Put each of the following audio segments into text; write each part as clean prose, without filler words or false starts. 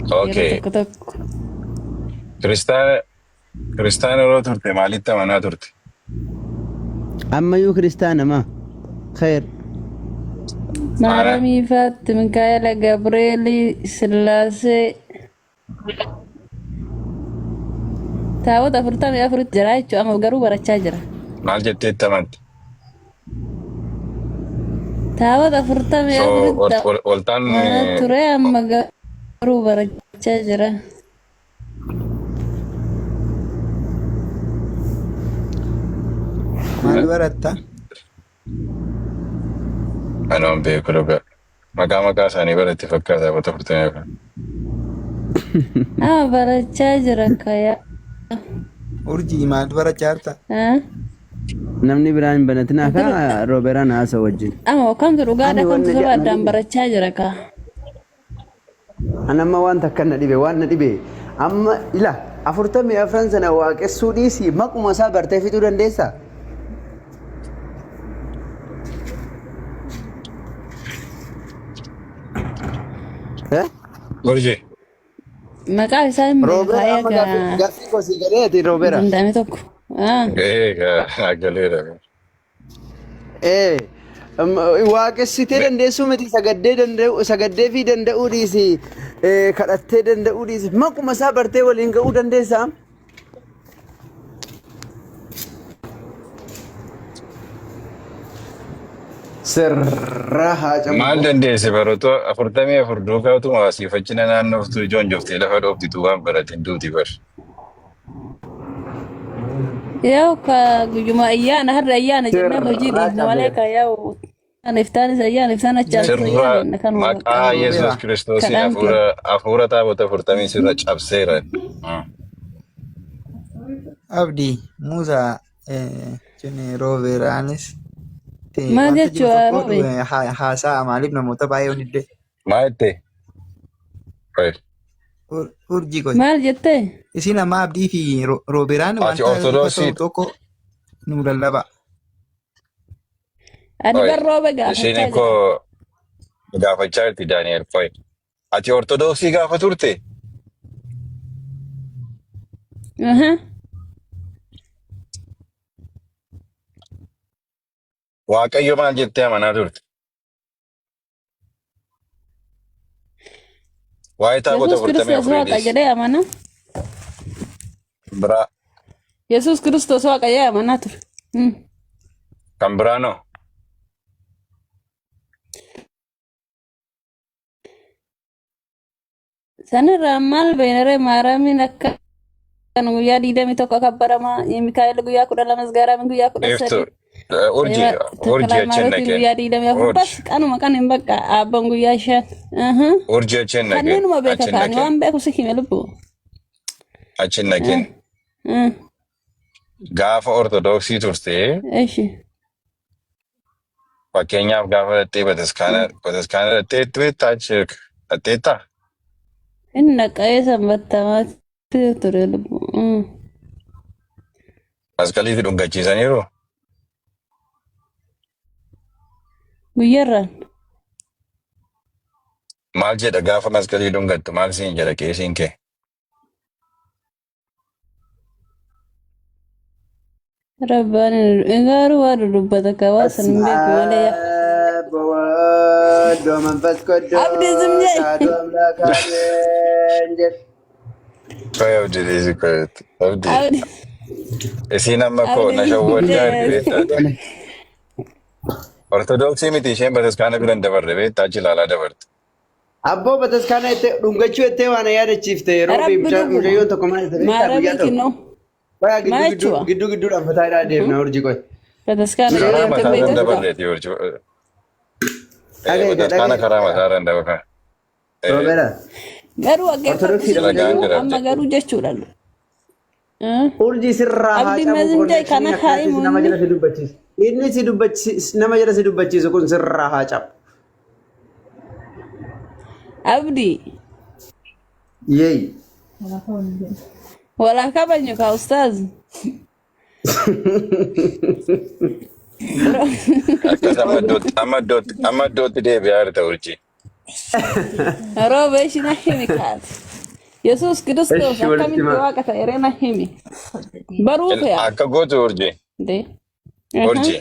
Yeroo Okay. tokko tokko. Kiristaana kiristaana yeroo turte maalitti amanaa turte? Ammayyuu kiristaana maa? Kheer. Ana Maaramii faatti Mikaa'ela Gabreelii Sillaasee taabota 44tti jira jechuudha. Amma garuu barachaa jira. Maal jettee itti amante? Taabota afurtamii So afuritti waltaan amanaa ture amma garuu barachaa jira. Maal baratta? Anoon beeku dhugaa. Maqaa maqaa isaanii baratti fakkaata taabota 44. Amma barachaa jira kayaa. Urjii maal barachaa jirta? Namni biraan hin banatinaa kaa Rooberaan haasa wajjin. Amma kamtu dhugaadha Ani kamtu wanna soba jedhan addaan dhibe. barachaa jira kaa. An amma waan takka na dhibe waan na dhibe amma ila 44 sana waaqessuu dhiisii maquma isaa bartee fixuu dandeessaa? Eh? Urjii. Maqaa isaa hin beekaa Roobera amma egaa gaaffii koo sii galee ati Roobera. danda'ame tokko. Ah. Ee galeera. Ee waaqessitee dandeessuu miti sagaddee danda'u sagaddee fi danda'uu dhiisi kadhattee danda'uu dhiisi maquma isaa bartee waliin ga'uu dandeessaa. Sirraa haa cabu. Maal dandeesse baratoo 44 duukaa utuma asiifachina naannoftuu ijoon joftee lafa dhooftitu waan baratin duuti bar. Yaa'u ka guyyuma ayyaana har'a ayyaana jennaan hojii Sirraa dhiifna malee cabeera. ka yaa'u ayyaana iftaanis ayyaana iftaan achi aantus Sirra ayyaana jenna kanuma maqaa bakka Yesuus Roobera. Kiristoosiin kadhaan hafuura keenya. hafuura taabota 40 sirra cabseera. Abdii Musa jechuun Rooberaanis Maal wanta jiru jechuudha tokko Roobe? haasa'a maaliif namoota baay'ee hin didde Maal jette? Qoy. Urjii qoy. Maal jettee? Isin amma Abdii fi Rooberaan Ati wanta ifa ta'u Ortodoksii tokko nu lallaba. Ani qoy. bar roobe Isheen gaafachaa jira. koo gaafachaa jirti Daani'el qoy. Ati Ortodoksii gaafa turte Aha. Waaqayyo maal jettee amanaa turte? Waa'ee taabota Yesuus 44 Kiristoos Waaqa dhiisi. jedhee amana. Kan biraa Yesuus Kiristoos Waaqa jedhee amanaa ture. Kan biraa noo? Sanirraa maal beeynaree maaraamiin akka kan guyyaa 21 kabbaramaa Mikaa'el guyyaa 12 Asgaaraamin guyyaa kudha Iftu sadi urjii urjii achi hin Takalamaarootiin dhaqeen. guyyaa 24 bas Urji kanuma kan hin bakka abban guyyaa 5. Urjii achi hin dhaqeen. Kanneenuma beeka Achi hin kaani dhaqeen. waan beeku si hime lubbu. Achi hin dhaqeen. Gaafa Ortodoksii turte Eshi. fakkeenyaaf gaafa dhattee bataskaana bataskaana dhattee beektaa achi dhatteettaa? Inni dhaqee sanbattamaatti ture lubbu. Masqalii fi dhungachiisaniiru. Guyyarraan. Maal jedha gaafa masqalii dhungattu maal siin jedha qeesiin kee? Rabbaan garuu waa dudubbata ka waa san hin beeku malee yaa. በስመ አብ ወወልድ ወመንፈስ Abdi ቅዱስ ዝም jedhe. አሐዱ አምላክ አሜን jedhe. Qoy abdii dhiisi qoy abdii. Abdi Isiin amma koo abdi na zim shawwaddaa jirti jedhe. beektaati. Ortodoksii miti isheen bataskaana bira hin dabarre beektaa achi ilaalaa dabarte. Abboo bataskaana jettee dhungachuu jettee waan yaadachiifte yeroo Rabbi dhuguma. mucayyoon tokko maal jette beektaa guyyaa Maaramii tokko. kinnoo. Qoyaa gidduu Maal gidduu jechuudha? gidduu gidduudhaan fataa deemna urjii qoy. Bataskaana Karaa deemtee mataarra hin beektaa? dabarreeti urjii. Dhagaye Bataskaana dhagaye. karaa mataarra hin dabarre. Roobera. Garuu dhaggeeffadhu Ortodoksiidha Ragaan mucayyoon. jira amma abdii. garuu jechuudha. Urjii sirraa haa Abdi cabu Mazinjaa konnekshinii kana haa akkanaatti himu nama inni. jala si dubbachiisu. Inni si dubbachiisu nama jala si dubbachiisu kun sirraa haa cabu. Abdi Yeey. walaa kabajnu kaa ustaaz. Akkas amma iddootti amma iddootti amma iddootti deebi'aa jirta urjii. Rooba ishiin himi kaas. Yesuus Kiristoos Eshi walitti akkamitti himaa. waaqa ta'e rena himi. Baruu fe'a. Akka gootu urjii. De. Urjii.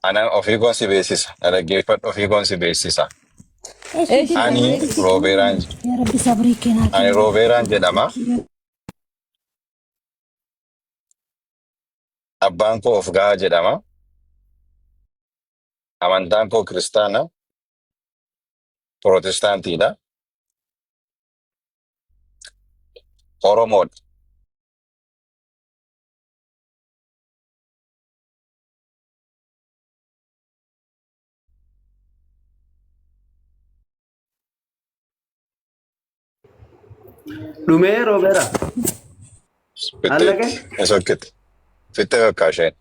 Ana ofii koon si beeksisa. Na dhaggeeffadhu ofii koon si beeksisa. Eshi Ani Roobeeraan Yaa Rabbi sabrii kennaa ani Roobeeraan jedhama. Abbaan koo of gahaa jedhama. Amantaan koo kiristaana. Pirootestaantiidha. Oromoodha. Dhumee roobeera. Allaqe. Fixxeetti. Isa hojjette. Fixxee bakka isheen.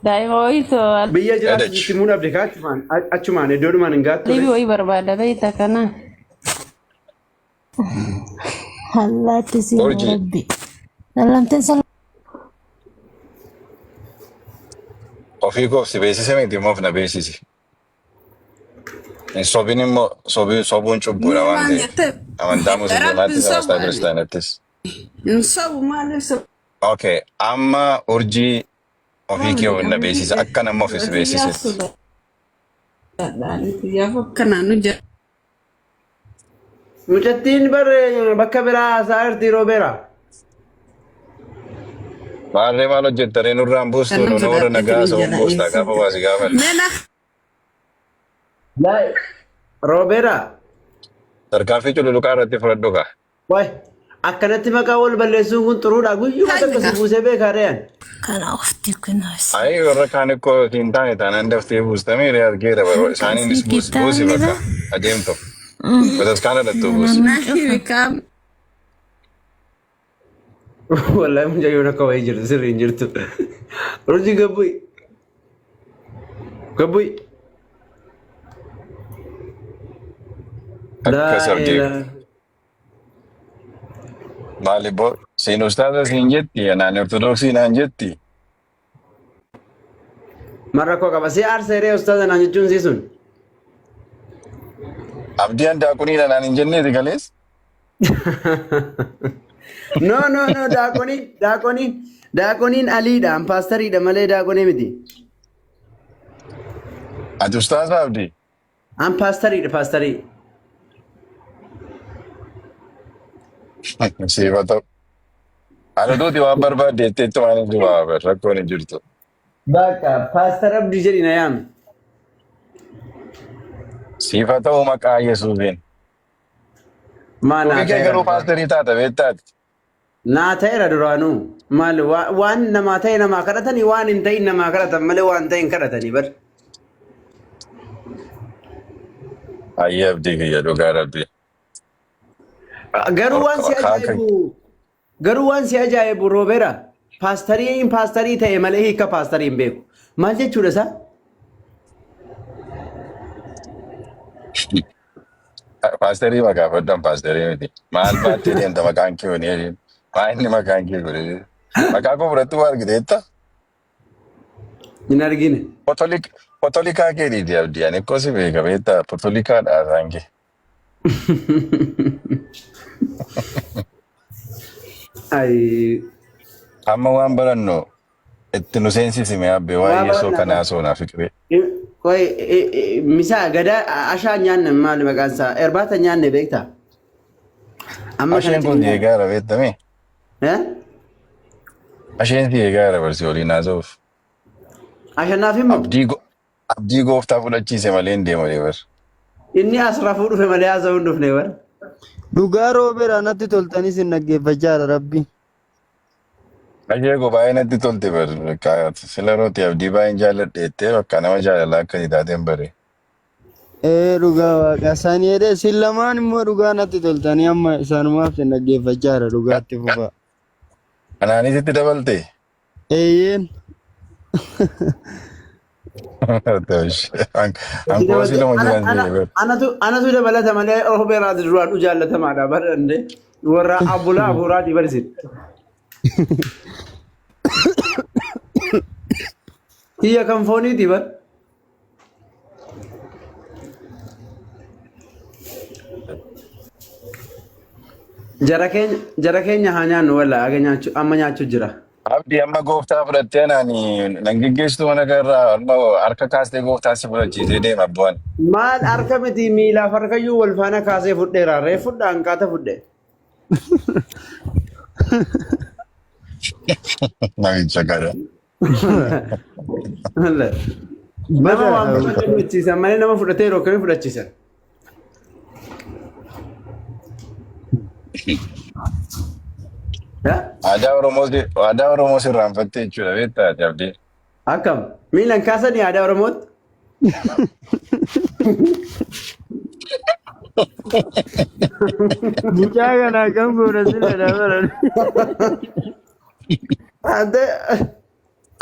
Daa'ima wayiitu Biyya jiraatu Yadach. sitti himuu dhabde kaa achumaan achumaan iddoodhumaan hin gaattu aliibii wayii barbaada beekta kana. Allaatti si Urjii. rabbi. Sallamteen Ofii koof si beeksise miti immoo of na beeksisi. Hin sobin immoo sobuun cubbuudha waan Maal ta'eef. jette? Amantaa Rabbi hin musliimaattis sobu amantaa ani. kiristaanattis. Hin sobu maaliif sobu? Okay, amma urjii ofii kee of na beeksisa akka nama ofis beeksisetti. Gaafa akkanaan nu jira. Mucattiin bar bakka biraa haasaa jirti roobeera. Maarree maal hojjettaree nurraan buustu Kanan nu warra sodaadheetiin nagaa hin sa'uun jala buustaa gaafa eessatti. waa si gaafanne. Mena Laa roobeera. Tarkaanfii cululuqaa irratti fudhadhu kaa. Waay akkanatti maqaa wal balleessuun kun xuruudha. Guyyuma takka si buusee beekaa re'an. Kana ofti kunuunsi. Ayi warra kaan ikkoo hin taane taanaan daftee buustamee ree argeera bara isaaniinis buusi buusi bakka adeemtu. Bataskaana dhattuu buusi. na himi kaam. Wallahi mucayyoon akka wayii jirtu sirrii hin jirtu. Urjii gabbu'i. Gabbu'i. Akkas Laa argee ilaaha. maali boo siin ustaaza siin jetti anaan ortodoksii naan jetti. Marra koo qaba. Si aarsa hiree ustaaza naan jechuun sii sun. Abdii handaaquniidha naan hin jenneeti kalees. No no no daaqoniin daaqoniin daaqoniin aliidha. An paastariidha malee daaqonii miti. Ati ustaaza Abdii. An paastariidha paastarii. Siif haa ta'u. Ani duuti waan barbaadde jetteetti waan hin jiru haa rakkoon hin jirtu. Bakka paastar Abdii jedhi na yaami. Siif haa ta'u maqaa Yesuusiin. Maa naa Ofii kee ta'eera garuu duraanuu. paasterii taata beektaati. Naa ta'eera duraanuu. Maal waan namaa ta'e namaa kadhatanii waan hin ta'in namaa kadhatan malee waan ta'e hin kadhatanii bar. Ayyee abdii kiyya dhugaa rabbi. Garuu waan si Kaaka ajaa'ibu garuu waan si ajaa'ibu roobeera paastariin paastarii ta'e malee hiika paastarii hin beeku. Maal jechuudha isaa? Paasterii maqaa fudhan paasterii miti. Maal baattee deemta maqaan kee wani jedheen. Maa inni maqaan kee godhe. Maqaa koo fudhattuu waa argiteetta? Hin argine. Potolikaa kee dhiiti abdii ani akkoo si beeka beektaa potolikaadha isaan kee. Ayi. Amma waan barannu itti nu seensisi mee abbee Waa waa'ee yeesoo barannaa kanaa bara. soonaa fiqiree. Qoy misaa gadaa ashaa nyaanne maali maqaan isaa? Irbaata nyaanne beektaa? Amma Asheen kanatti kun si nyaanne. eegaara beektamee? Eh? Asheen si eegaara barsi waliin haasa'uuf. Ashannaaf immoo Abdii gooftaa fudhachiise malee hin deemu bar. inni as rafuu dhufe malee haasa'uu hin dhufne bara. Dhugaa roobeera natti toltanis hin dhaggeeffachaa jira rabbi. Ashee koo baay'ee natti tolte bar. Sila rooti abdii baay'een jaalladhe jettee bakka nama jaalalaa akka taateen bare. Ee dhugaa waaqa isaanii jedhee isin lamaan immoo dhugaa natti toltanii amma isaanumaaf sin dhaggeeffachaa jira dhugaatti fufaa. Anaanis itti dabalte. Eeyyeen. Ankoo si lama jiran jedhe bar. Anatu dabalata malee roobeeraati duraan u jaallatamaadha bara dandee warra abbulaa hafuuraatii barisin. Kiyya kan fooniiti bar. Jara keenya haa nyaannu walla aga nyaachuu amma nyaachuu jira. Abdii amma gooftaa fudhattee naani nan geggeessitu mana kanarraa amma harka kaastee gooftaa si fudhachiisee deema abbu'an. Maal harka miti miilaaf harkayyuu wal faana kaasee fudheera. Ree fudha hanqaata fudhe. Namicha kana. Walla. Nama waan fudhatee fudhachiisan malee nama fudhatee yeroo akkamii fudhachiisan? Haa? Aadaa Oromoo sirraanfattee jechuudha beektaa ati Abdii. Akkam? Miilan kaasanii aadaa Oromootti? Mucaa kana akkam goona sila dabalan. Ante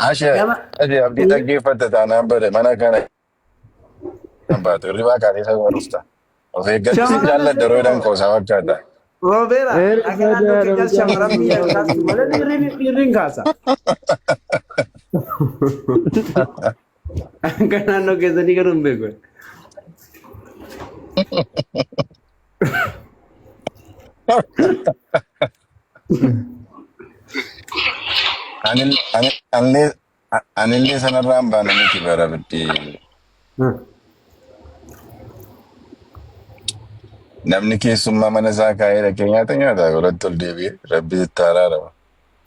Ashee nama ashee Abdii dhaggeeffatta taanaan bade mana kana hin baatu hirribaa kaatee isa dhufta. Of eeggadhu sin shamarran jaalladha illee roodhaan koosaa fakkaata. Roobeera Eeri akka naannoo sodaadha keenyaas mucaan shamarran kun miilan kaastu malee dhiirri hin kaasa. Akka naannoo keessanii garuu hin beeku. Anillee sanarraa hin baane miti bara biddee. Namni keessummaa mana isaa kaa'ee dhaqee nyaata nyaata godhatti ol deebi'ee rabbi sitti araarama.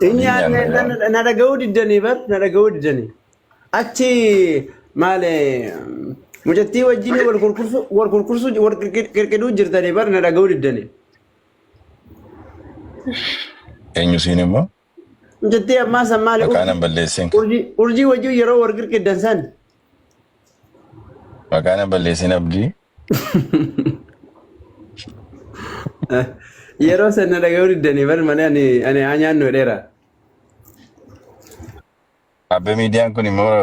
Inni Waliin nyaanna yoo. na dhaga'uu diddanii bar na dhaga'uu diddanii. Achi maal mucattii wajjin wal kurkursu wal kurkursu wal qirqiduu jirtanii bar na dhaga'uu diddanii. Eenyu siin immoo Mucattii ammaa san maali maqaa urjii nan balleessin. urjii urjii wajjin yeroo wal qirqiddan san. Maqaa nan balleessin abdii. Yeroo san na dhaga'uu diddanii bar malee ani haa nyaannu jedheera. Abbee miidiyaan kun immoo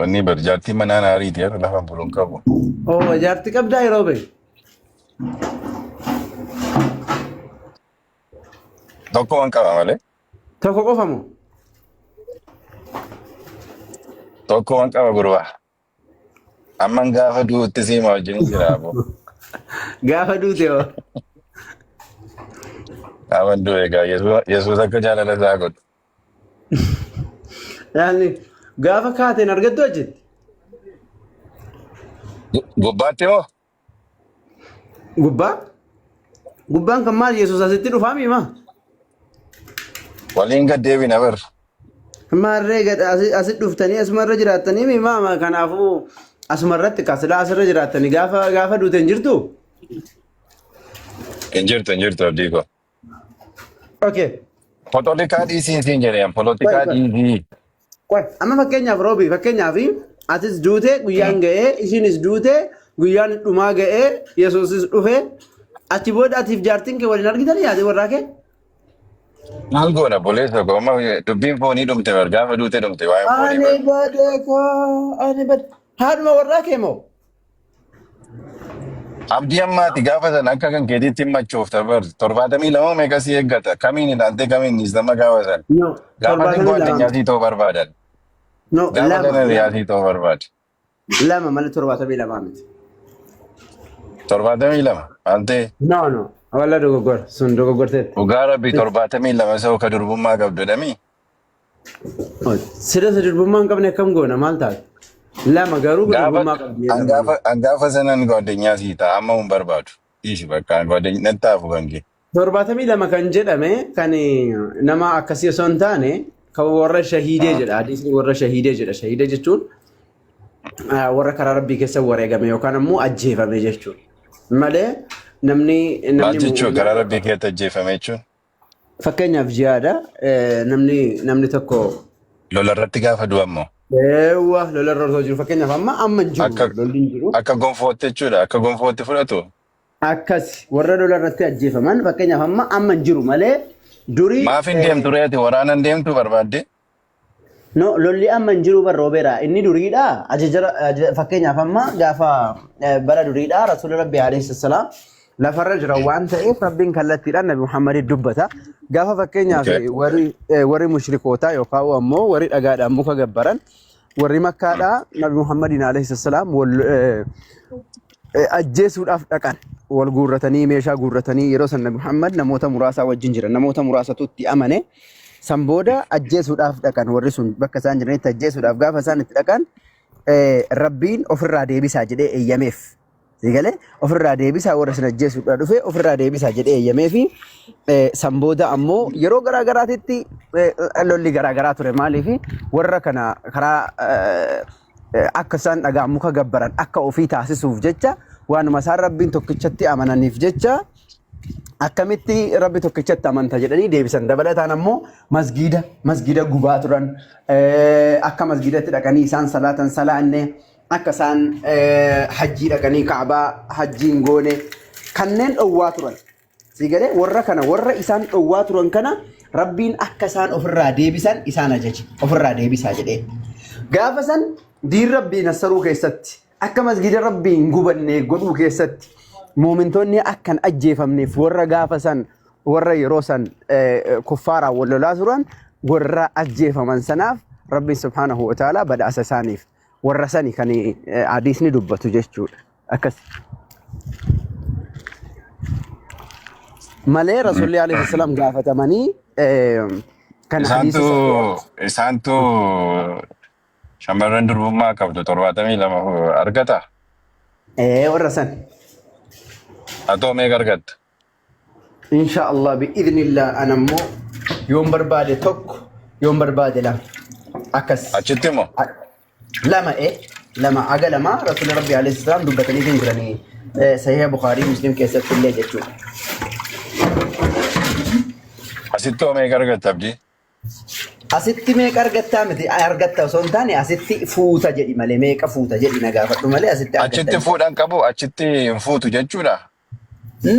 wanni bar jaartii manaan aariiti har'a lafa buluun qabu. Oo jaartii qabdaa yeroo bee. Tokko waan qaba malee. Tokko qofa moo? Tokko waan qaba gurbaa. Amman gaafa du'utti siima wajjin jira aboo. Gaafa duute hoo? Gaafa du'e egaa Yesuus akka jaalala isaa godhu. Yaani gaafa kaateen argattu achitti. Gubbaatti moo? Gubbaa? Gubbaan kan maal Yesuus asitti dhufaa miima? Waliin gad deebina bar. Maarree gad asi dhuftanii asumarra jiraattanii miima kanaafuu asumarratti kasilaa asirra jiraattanii gaafa duute hin jirtu? Hin jirtu hin jirtu abdii koo. Okay. Polotikaa dhiisii siin jedheen Qoy polotikaa qoy. dhiisii. Qoy amma fakkeenyaaf roobii fakkeenyaaf atis duute guyyaan ga'ee ishiinis duute guyyaan dhumaa ga'ee Yesuusis dhufe achi booda atiif jaartiin kee waliin argitanii yaade warraa kee? Maal goona boleessa koo amma dubbiin foonii dhumte bar gaafa duute dhumte waa'een foonii Ani bar. bade koo ani bade haadhuma warraa kee moo? Abdii ammaati gaafa sana akka kan keetiitti hin machoofta bar 72 meeqa si eeggata kamiin ilaaltee kamiin dhiistama gaafa sana. No Gaafa xiqqoo 72 addunyaa sii ta'uu barbaadan. No Gaafa lama sana lama riyaa sii ta'uu barbaada. lama malee 72 miti. 72 maal ta'e No no walla dogoggora sun dogoggorteetti. dhugaa rabbi 72 isa ka durbummaa qabdu jedhami. Sida isa durbummaa hin qabne akkam goona maal taate? Lama garuu Gaafa durbummaa qabdi lama. an gaafa sanan gaaddeenyaa sii ta'a amma hin barbaadu. Dhiisi bakka an gaaddeenyaa nan taafu kan kee. 72 kan jedhame kan nama akkasii osoo hin taane kan warra shahiidee jedha. Hadiisni warra shahiidee jedha. Shahiidee jechuun warra karaa rabbii keessa wareegame yookaan ammoo ajjeefame jechuudha. Malee namni Maal namni jechuun mu'minaa karaa rabbii keetti ajjeefame jechuun fakkeenyaaf jihaada namni tokko lola irratti gaafa du'u ammoo eewwa lola irra osoo jiru fakkeenyaaf amma hin jiru akka lolli hin jiru. akka gonfootti jechuudha akka gonfootti fudhatu. Akkas warra lola irratti ajjeefaman fakkeenyaaf amma hin jiru malee durii Maaf hin deemtu reeti waraana hin deemtu barbaadde? No, lolli amma hin jiru bar roobeera. Inni duriidha. Fakkeenyaaf amma gaafa bara duriidha Rasuulli Rabbi alayhi salaam lafarra jira waan ta'eef Rabbiin kallattiidhaan Nabi Muhammadiif dubbata. Gaafa fakkeenyaaf warri mushrikootaa yookaan ammoo warri dhagaadhaan muka gabbaran warri Makkaadhaa Nabi Muhammadiin alayhi salaam wal ajjeesuudhaaf dhaqan. wal guurratanii meeshaa guurratanii yeroo san Nabi Muhammad namoota muraasaa wajjin jiran namoota muraasatu itti amane. San booda ajjeesuudhaaf dhaqan warri sun bakka isaan jiranitti ajjeesuudhaaf gaafa isaan itti dhaqan Rabbiin ofirraa deebisaa jedhee eeyyameef. Sigalee ofirraa deebisaa warra sin ajjeesuudhaa dhufe ofirraa deebisaa jedhee eeyyameefi san booda ammoo yeroo garaa garaatitti lolli garaa garaa ture maaliif warra kana karaa akka isaan dhagaa muka gabbaran akka ofii taasisuuf jecha waanuma isaan rabbiin tokkichatti amananiif jecha akkamitti rabbi tokkichatti amanta jedhanii deebisan. Dabalataan ammoo masgiida masgiida gubaa turan akka masgiidatti dhaqanii isaan salaatan salaanne akka isaan hajjii dhaqanii kaabaa hajjii hin goone kanneen dhowwaa turan. Sii galee warra kana warra isaan dhowwaa turan kana rabbiin akka isaan ofirraa deebisan isaan ajaje ofirraa deebisaa jedhee. Gaafa san diin rabbii nassaruu keessatti akka masgiida rabbii hin gubanne godhuu keessatti muumintoonni akka hin ajjeefamneef warra gaafa san warra yeroo san kuffaaraan wal lolaa turan warra ajjeefaman sanaaf rabbiin subhaanahu wa ta'ala badhaasa isaaniif warra sani kan hadiisni dubbatu jechuudha. Akkas. Malee Rasuulli alayhi salaam gaafatamanii kan hadiisa Isaantu sahiha isaantu shamarran durbummaa qabdu 72 argata. Warra san. Atoo meeqa argatta? Insha Allah bi'idhnillah ana immoo yoon barbaade tokko yoon barbaade lama akkas. Achitti immoo Lama lama aga lama Rasuulli Rabbi alayhi salaam dubbatanii hin jiranii sahiha Bukhaarii Muslim keessatti illee jechuudha. Asitti hoo meeqa argatta abdii? Asitti meeqa argattaa miti argatta osoo hin taane asitti fuuta jedhi malee meeqa fuuta jedhi na gaafadhu malee asitti argatta. Achitti fuudhan qabu achitti hin fuutu jechuudha.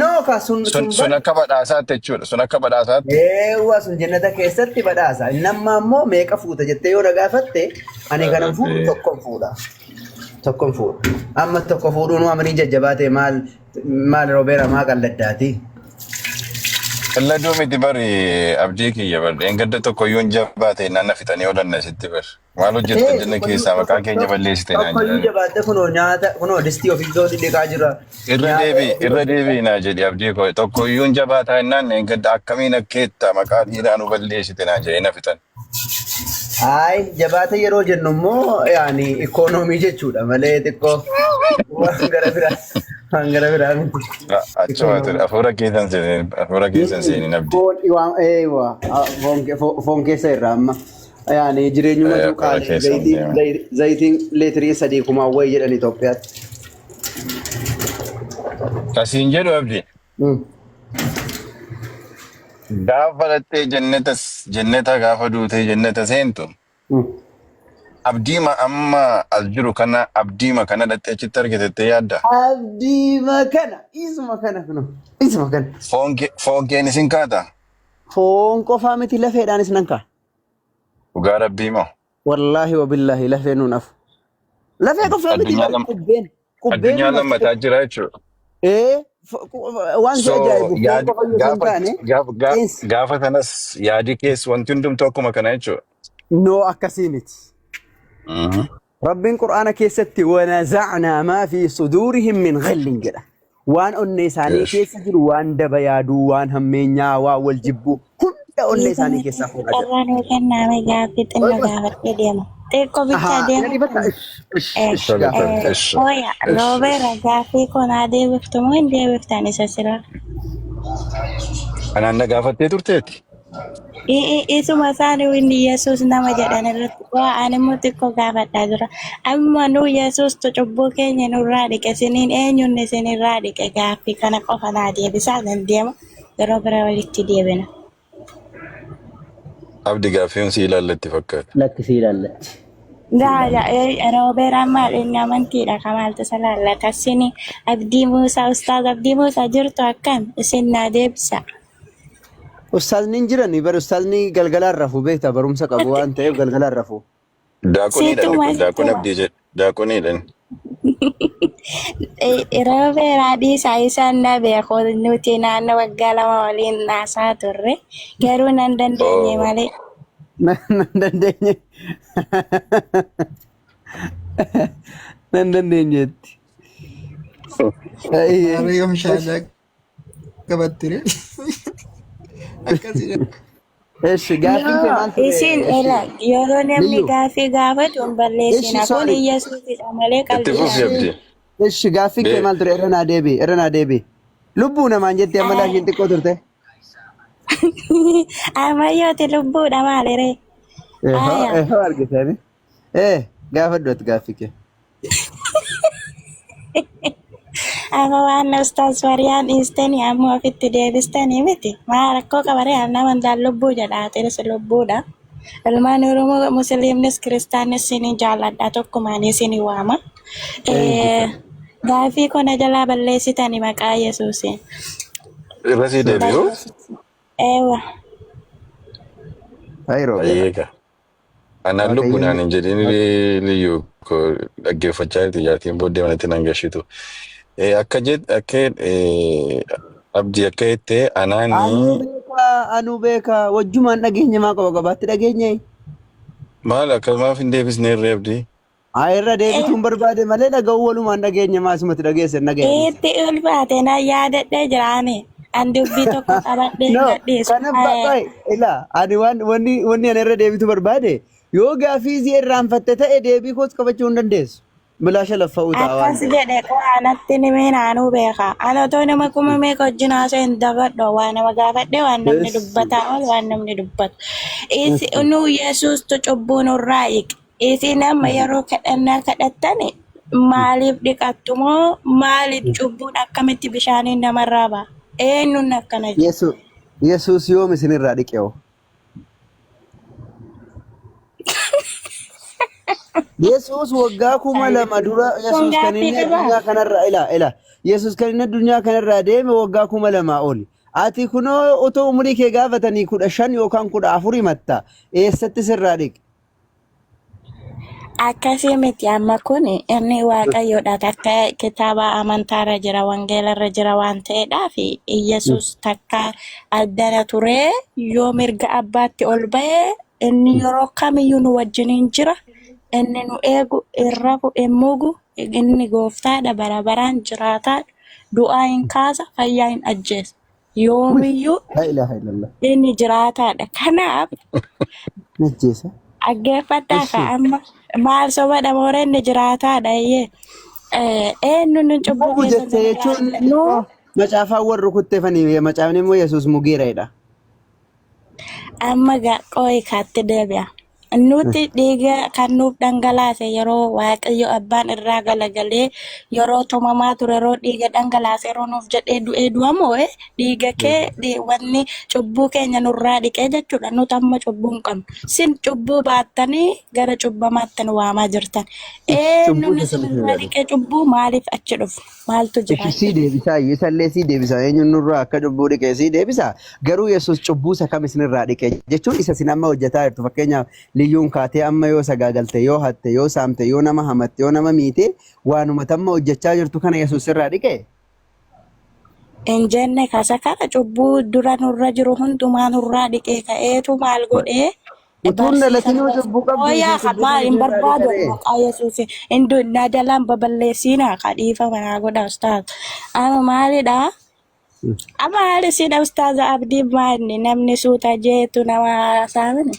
No ka sun Sun sun sun bar akka badhaasaatti jechuudha. Sun akka badhaasaatti. Eewwa sun jannata keessatti badhaasa. Inni amma ammoo meeqa fuuta jettee yoo na gaafatte ani kanan fuudhu tokkon fuudha. Tokkon fuudha. Amma tokko fuudhuun waan jajjabaate maal maal roobeera maa qalladdaati. Qalladuu miti bari abdii kiyya bari dheengadda tokko iyyuu hin jabaate naan na fixanii oolan asitti bari. Maal hojjetta jenna keessaa maqaa keenya balleessite naan Tokkoyyuu jedhan. jabaatte kunoo nyaata kunoo distii ofii koo dhidhiqaa jira. Irra Nyaata deebi ofii irra deebi naa jedhi abdii koo tokko iyyuu hin jabaataa jennaan dheengadda akkamiin akkeetta maqaa dhiiraa nu balleessite naan jedhee na fixan. Ayi jabaata yeroo jennu immoo yaani ikoonoomii jechuudha malee xiqqoo waan gara biraa waan gara biraa miti. Achuma ture hafuura keessan seenin hafuura keessan seenin abdii. Foon waan eewa foon keessa irraa amma yaani jireenyumatu Hafuura qaalii keessan zayitiin deema. zayitiin leetirii sadii kumaa wayi jedhan Itoophiyaatti. Kasiin jedhu abdii. Gaafa dhattee jannata jannata gaafa duutee jannata seentu abdiima amma as jiru kana abdiima kana dhattee achitti argitettee yaadda. Abdiima kana isuma kana kuno isuma kana. Foon keen isin kaata. Foon qofaa miti lafeedhaanis nan ka'a. Dhugaa rabbii moo? Wallaahi wabillaahi lafee nuun afu. Lafee qofaa miti Addunyaa bar lama qubbeen qubbeen addunyaa nuun afu. lammataa jira jechuudha. Ee waan si So ajaa'ibu foon yaadi qofa yoo hin gaafa taane gaafa qeensi. gaafa sanas yaadi keessa wanti hundumtuu akkuma kana jechuudha. Noo akkasii miti. Rabbiin Qur'aana keessatti wanazacnaa maa fi suduurihim min ghillin jedha. Waan onnee isaanii Yes. keessa jiru waan daba yaaduu, waan hammeenyaa, waan wal jibbuu hunda onnee isaanii Dhiifama keessaa fuudha jedha. carraa nuu kenname gaaffii Qoy xinnoo qoy. gaafadhee deema. Xiqqoo bichaa Ahaa, deema gadi bakka kana. ish ish ish Tole gaafadhu. tole ish Hooya ish ish. roobeera gaaffii kun haa deebiftu moo hin deebiftan isa sira? Anaan na gaafattee turteeti. Isuma isaanii inni Yesuus nama jedhan irratti waa ani immoo xiqqoo gaafadhaa jira. Amma nu Yesuustu cubbuu keenya nurraa dhiqe isiniin eenyuun isinirraa dhiqe gaaffii kana qofa naa deebisaa nan deema yeroo bira walitti deebina. Abdi gaaffiin si ilaallatti fakkaata. Lakki si ilaallatti. Si Gaa ilaallatti. roobeeraan maal inni amantiidha kamaaltu isa laallata. Isin Abdii Muusaa Ustaaz Abdii Muusaa jirtu akkam isin naa deebisa. Ustaazni hin jirani bar ustaazni galgalaan rafu beekta barumsa qabu waan ta'eef galgalaan rafu. Daaqoniidha inni Situma kun daaqon situma. abdii jedhe daaqoniidha inni. Roobeeraa dhiisaa isaan na beeku nuti naannoo waggaa 2 waliin haasaa turre garuu nan dandeenye Oh. malee. Nan dandeenye. Nan dandeenyeetti. Harree yoom shaashaa qabattire? Akkasii. Eshi gaaffiin kee No, maal ture? isin Eshi ela yeroo namni Liyyu. gaaffii gaafatu hin Eshi balleessina. Kun sorry. Iyyasuusidha malee Itti qalbiidhaan fufi miti. abdii. Eshi gaaffiin kee Bee. maal ture? Irra naa deebi. Irra naa deebi. Lubbuu namaan jettee amma laashiin xiqqoo turte. Ammayyooti lubbuudha maaliree? Ehoo Aya. ehoo argitani. Eh gaafadhu ati gaaffii kee. Amma waan ustaas Fariyaan dhiistanii amma ofitti deebistanii miti. Maa rakkoo qabaree nama hundaan lubbuu jedha atiris lubbuudha. Ilmaan Oromoo Musliimnis Kiristaannis isin jaalladha tokkumaan isin waama. Thank you. Gaaffii kana jalaa balleessitani maqaa Yesuusiin. Irra sii deebi'u. Balleessitu. Eewa. Ayi Roobeera. Ayyeega. Anaan lubbu Waaqayyoon naan hin jedhin liyyuu koo dhaggeeffachaa jirti jaartiin booddee manatti nan gashitu. Akka jett akka abdii akka jettee Anuu anaanii beekaa anuu beekaa wajjumaan dhageenya maa qaba qabaatti dhageenye. maal akkasumaaf hin deebisne irree abdii. Haa irra deebituun barbaade malee dhaga'uu walumaan dhageenya maa asumatti dhageesse hin dhaga'e. Itti ulfaate na yaadadhee jiraani. An dubbii tokko qabadhee hin No, gadhiisu. kana baay'ee ilaa ani waan wanni wanni ani irra deebitu barbaade yoo gaafii isii irraanfatte ta'e deebii koos qabachuu hin dandeessu. Bilaasha laffa'uu ta'a waan Akkas ta'eef. jedhe qo'aanatti ni naanuu beeka. Ani otoo nama kuma meeqa wajjin haasa'e hin dagadhu. Waa nama gaafadhe waan namni Yes. dubbataa oolu waan namni dubbatu. Isi nu Yesuustu cubbuu nurraa hiike. Isin amma yeroo kadhannaa kadhattani maaliif dhiqattu moo maaliif cubbuun akkamitti bishaaniin namarraa ba'a? Eenyuun akkana jedhe? Yesu Yesuus yoom isinirraa dhiqe hoo? Yesuus waggaa 2000 dura Kun Yesuus kan gaaffii inni qabaa? addunyaa kanarraa ila ila Yesuus kan inni addunyaa kanarraa deeme waggaa 2000 oli. Ati kunoo otoo umurii kee gaafatanii 15 yookaan 14 himatta. Eessatti sirraa dhiqe? Akkasii miti amma kun inni waaqayyoodha takka kitaaba amantaarra jira wangeelarra jira waan ta'eedhaaf Iyyasuus takka addana turee yoo mirga abbaatti ol ba'e inni yeroo kamiyyuu nu wajjiniin jira inni nu eegu hin rafu hin mugu inni gooftaadha bara baraan jiraataadha du'aa hin kaasa fayyaa hin ajjeesa yoomiyyuu Laa ilaaha illallah. inni jiraataadha kanaaf Najjeesa. Dhaggeeffadhaa Ishi. ka amma maal soba moora inni jiraataadha iyyee. Eenyu nu cubbuu Mugu keessa jette nu jechuun nu macaafaan warri rukutteefanii macaafni immoo Yesuus mugeera jedha. amma qooyi kaatti deebi'a. Nuti dhiiga kan nuuf dhangalaase yeroo Waaqayyo abbaan irraa galagalee yeroo tumamaa ture yeroo dhiiga dhangalaase yeroo nuuf jedhee du'ee du'amoo dhiiga kee wanni cubbuu keenya nurraa dhiqee jechuudha. Nuti amma cubbuu hin qabnu. Sin cubbuu baattanii gara cubbamaatti nu waamaa jirtan. Cubbuu Eenyuun isa isin sana irraa dhiqee cubbuu maaliif achi dhufu? Maaltu jira Ishi sii achi? deebisaa isallee sii deebisa eenyuun nurraa akka cubbuu dhiqe sii deebisa garuu Yesuus cubbuu isa kam isinirraa dhiqe jechuun isa isin amma hojjetaa jirtu fakkeenyaaf liyyuun kaatee amma yoo sagaagalte yoo hatte yoo saamte yoo nama hamatte yoo nama miite waanuma tamma hojjechaa jirtu kana Yesuus sirraa dhiqe. Hin jenne kasa kana cubbuu dura nurra jiru hundumaa nurraa dhiqee ka'eetu maal godhee Utuun barsiisa dhalatinuu cubbuu qabdu Ooyaa isin cubbuu maal sana hin isinirraa barbaadu dhiqaree. maqaa Yesuus hin na jalaan baballeessiinaa ka dhiifama naa godha ustaaz. Amma maalidha? Amma haali isin ustaaza abdii maanni namni suuta jeetu nama saamini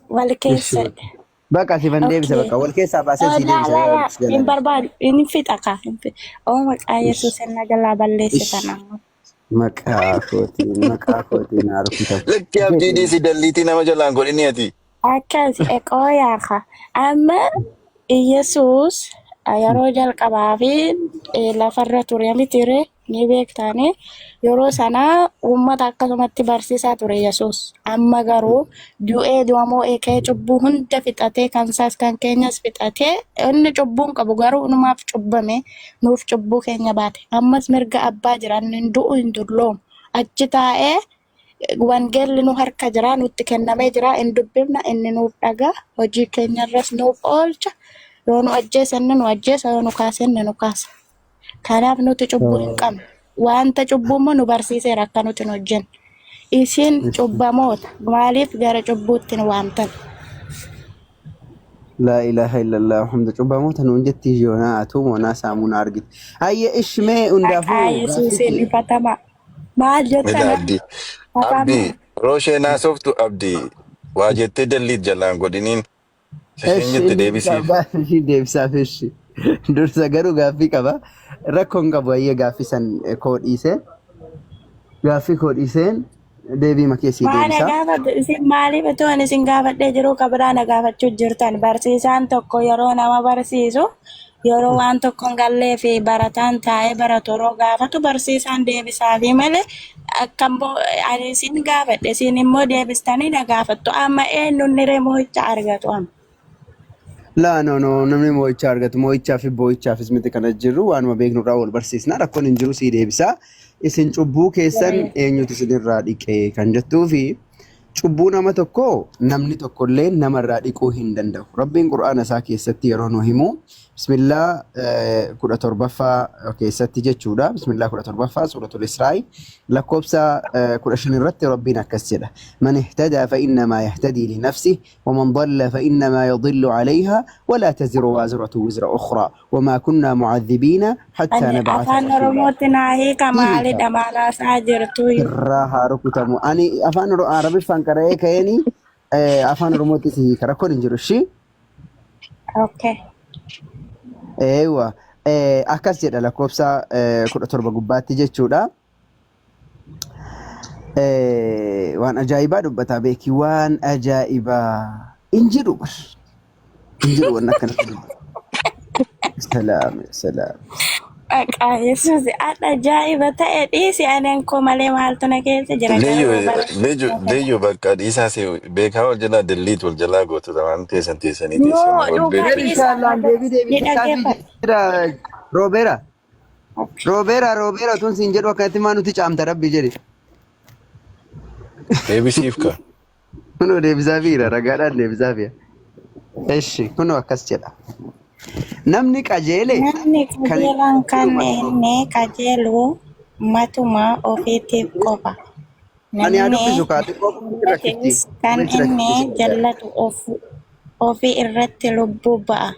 wal keessa. Bakka sifan deebisa Okay. bakka wal keessaa baasee Oh, sii la deebisa la yoo la si jalaa hin deebisa. barbaadu hin fixa ka hin fixa. Oh maqaa Ish. Yesuus na jalaa balleessitan Ish. amma. Maqaa kootiin maqaa kootiin haa rukutamu. Lakki abdii dhiisi dalliitii nama jalaan godhini ati. Akkas qooyaa ka amma Iyyasuus yeroo jalqabaa fi lafarra ture miti ree ni beektaani. Yeroo sana uummata akkasumatti barsiisaa ture Yesuus. Amma garuu du'ee du'amoo eekee cubbuu hunda fixatee kan isaas kan keenyas fixatee inni cubbuu hin qabu garuu numaaf cubbame nuuf cubbuu keenya baate. Ammas mirga abbaa jira inni hin du'u hin dulloomu. Achi taa'ee wangeelli nu harka jira nutti kennamee jira hin dubbifna inni nuuf dhagaa hojii keenyarras nuuf oolcha yoo nu ajjeese inni nu ajjeesa yoo nu kaase inni nu kaasa. Kanaaf nuti cubbuu hin qabnu. Wanta cubbuu immoo nu barsiiseera akka nuti hin hojjenne. Isin cubbamoota maaliif gara cubbuutti nu waamtan? Laa ilaaha illallah Muhammad cubbamoota nuun jetti yoonaa atuu moonaa saamunaa argite. Hayya ishmee Maqaa hundaafuu gaaffii Yesuusiin kee. ifatama. Maal Mila jettana? abdii. Afaan Abdii yeroo isheen haasoftu abdii waa jettee dalliit jalaan godhiniin isheen Eshi jette inni deebisiif. ishii deebisaaf eshi. Dursa garuu gaaffii qaba. Rakkoon qabu hayyee gaaffii san koo dhiisee. Gaaffii koo dhiiseen deebii makee sii Maal na deebisa. gaafadhu isin maaliif otoo ani isin gaafadhee jiruu ka biraa na gaafachuu jirtan barsiisaan tokko yeroo nama barsiisu yeroo waan tokko hin gallee fi barataan taa'ee baratu yeroo gaafatu barsiisaan deebisaafi malee akkam ani isin gaafadhe isin immoo deebistanii na gaafattu amma eenyuun ree mo'icha argatu amma. Laa no no namni mo'ichaa argatu mo'ichaa fi boo'ichaafis miti kana jirru waanuma beeknu irraa wal barsiisna rakkoon hin jiru sii deebisa. Isin cubbuu keessan eenyutu isinirraa dhiqe kan jettuu fi cubbuu nama tokkoo namni tokkollee namarraa dhiquu hin danda'u. Rabbiin Qur'aana isaa keessatti yeroo nu himu Bismillaa 17ffaa keessatti jechuudha. Bismillaa 17ffaa suuratul Israa'i lakkoofsa 15 irratti Rabbiin akkas jedha. Man ihtadaa fa innamaa yahtadii li nafsih ومن ضل فإنما يضل عليها ولا تزر وازرة وزر أخرى وما كنا معذبين حتى Ani نبعث afaan رسولا. Oromootti naa hiika Hiika. maalidha maal haasaa jirtuyyuu. Irraa haa rukutamu. Ani afaan Arabiffaan qara'ee ka'eeni afaan Oromootti si hiika rakkoon hin jiru ishii. Okay. Eewa akkas jedha lakkoofsa 17 gubbaatti jechuudha. Waan ajaa'ibaa dubbataa beeki waan ajaa'ibaa hin jedhu bar hin jedhu waan akkanatti dubbata. Salaam salaam. Maqaa Yesuus adha ajaa'iba ta'e dhiisi ani koo malee maaltu na keessa jira Leeyyo garuu bara leeyyo leeyyo bakka dhiisaa si beekaa wal jalaa delliit wal jalaa gootu lamaan teessan teessanii No teessanii wal dhugaa beektu. dhiisa Inshaallah deebii ni deebisaafii dhaggeeffadha. jira Roobeera. Roobeera Roobeera tun siin jedhu akkanatti maa nuti caamta rabbi jedhi. Deebisiif ka. Kunoo deebisaafiira ragaadhaan deebisaafiira. Eshi kunoo akkas jedha. Namni qajeele Namni kan inni qajeelaan kan qajeelu matuma inni qajeelu matuma ofiitiif qofa. Ani haa Namni dubbisu kaa xiqqoo qubeen rakkifti. jallates kan Qubeen si inni rakkifti. jallatu ofii irratti lubbuu ba'a.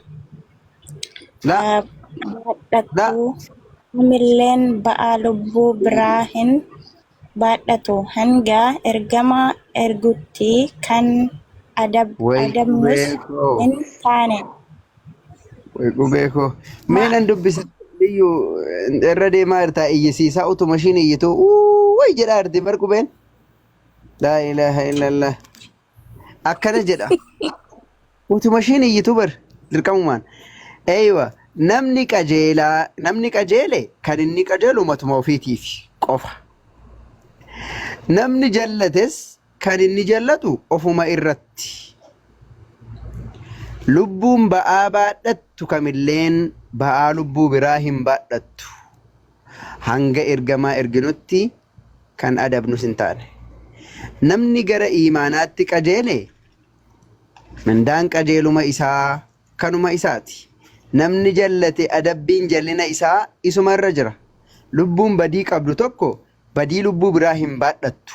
La la Baadhatu kamilleen ba'aa lubbuu biraa hin baadhatu. Hanga ergama ergutti kan Way adabnus qubee koo. hin taane. Way qubee koo. Mee nan dubbisa iyyuu irra deemaa jirtaa iyyisiisaa utuma ishiin iyyitu way jedhaa jirti bar qubeen. Laa ilaaha illallah. Akkana jedha. Utuma ishiin iyyitu bar dirqamumaan. Eeywa namni qajeelaa namni qajeele kan inni qajeelu matuma ofiitiif qofa. Namni jallates kan inni jallatu ofuma irratti. Lubbuun ba'aa baadhattu kamilleen ba'aa lubbuu biraa hin baadhattu. Hanga ergamaa erginutti kan adabnus hin taane. Namni gara iimaanaatti qajeele mindaan qajeeluma isaa kanuma isaati. Namni jallate adabbiin jallina isaa isuma irra jira. Lubbuun badii qabdu tokko badii lubbuu biraa hin baadhattu.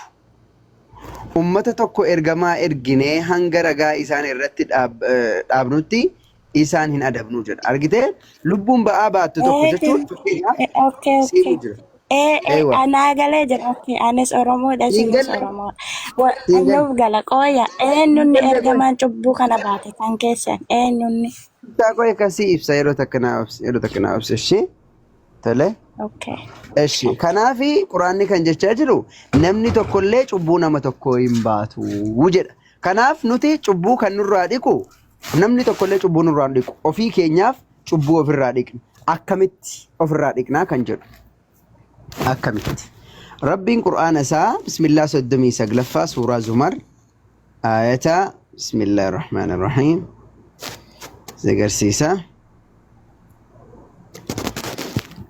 Ummata tokko ergamaa erginee hanga ragaa isaan irratti dhaabnutti isaan hin adabnu jedha. Argitee lubbuun ba'aa baattu tokko jechuun fakkeenyaaf Okay, okay. siiru jira. Eewa. Anaa galee jira. Okay, anis Oromoodha, Siin isinis galle? Oromoodha. Siin galle? Nuuf gala qooya. Eenyunni Galle qoy. ergamaan cubbuu kana baate kan keessan? Eenyunni? Ibsaa qoy akkasii ibsa yeroo takka naa obsi yeroo takka naa obsi ishee. Tole. Okay. Eshi kanaafi quraanni kan jechaa jiru namni tokkollee cubbuu nama tokkoo hin baatu jedha. Kanaaf nuti cubbuu kan nurraa dhiqu namni tokkollee cubbuu nurraa hin dhiqu. Ofii keenyaaf cubbuu ofirraa dhiqna. Akkamitti ofirraa dhiqnaa kan jedhu. Akkamitti. Rabbiin qur'aana isaa bismillaa 39ffaa suuraa Zumar aayata bismillaahi rahmaani rahiim si agarsiisa.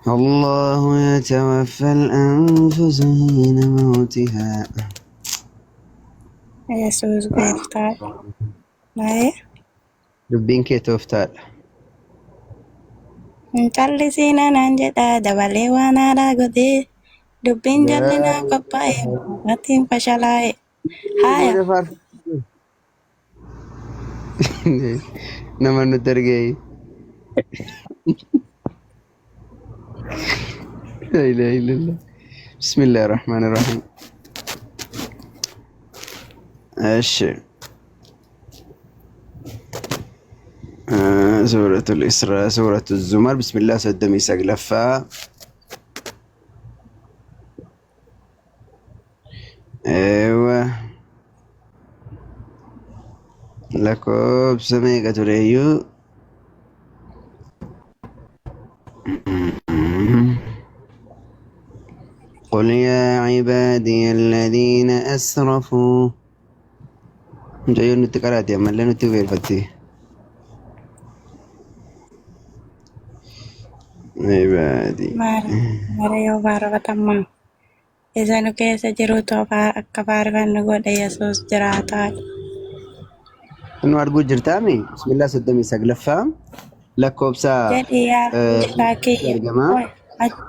الله يتوفى الأنفس حين موتها Yesuus gooftaa. Maayee? Dubbiin kee tooftaadha. Hin callisiina naan jedha dabalee waan haaraa godhee dubbiin jallinaa qophaa'e maatiin fashalaa'e. Haaya. Booda faarfachuu. Nama nutti argee. La ilaha illallah. Bismillahir Rahmanir Rahim. Eshi. Suuratul Israa, Suuratul Zumar, Bismillah 39ffaa. Eewa. Lakkoofsa meeqa tureyyuu? قل يا عبادي الذين أسرفوا. Mucayyoo nutti qaraate ammallee nutti beelfatti. Ibaadi. Maal mara yoo faarfatammaa. Isa nu keessa jirutu akka faarfannu godhe Yesuus jiraataadha. Nu arguu jirtaami? Bismillah 39ffaa lakkoofsa Jedhi yaa gooftaa kiyya. argama. Oi,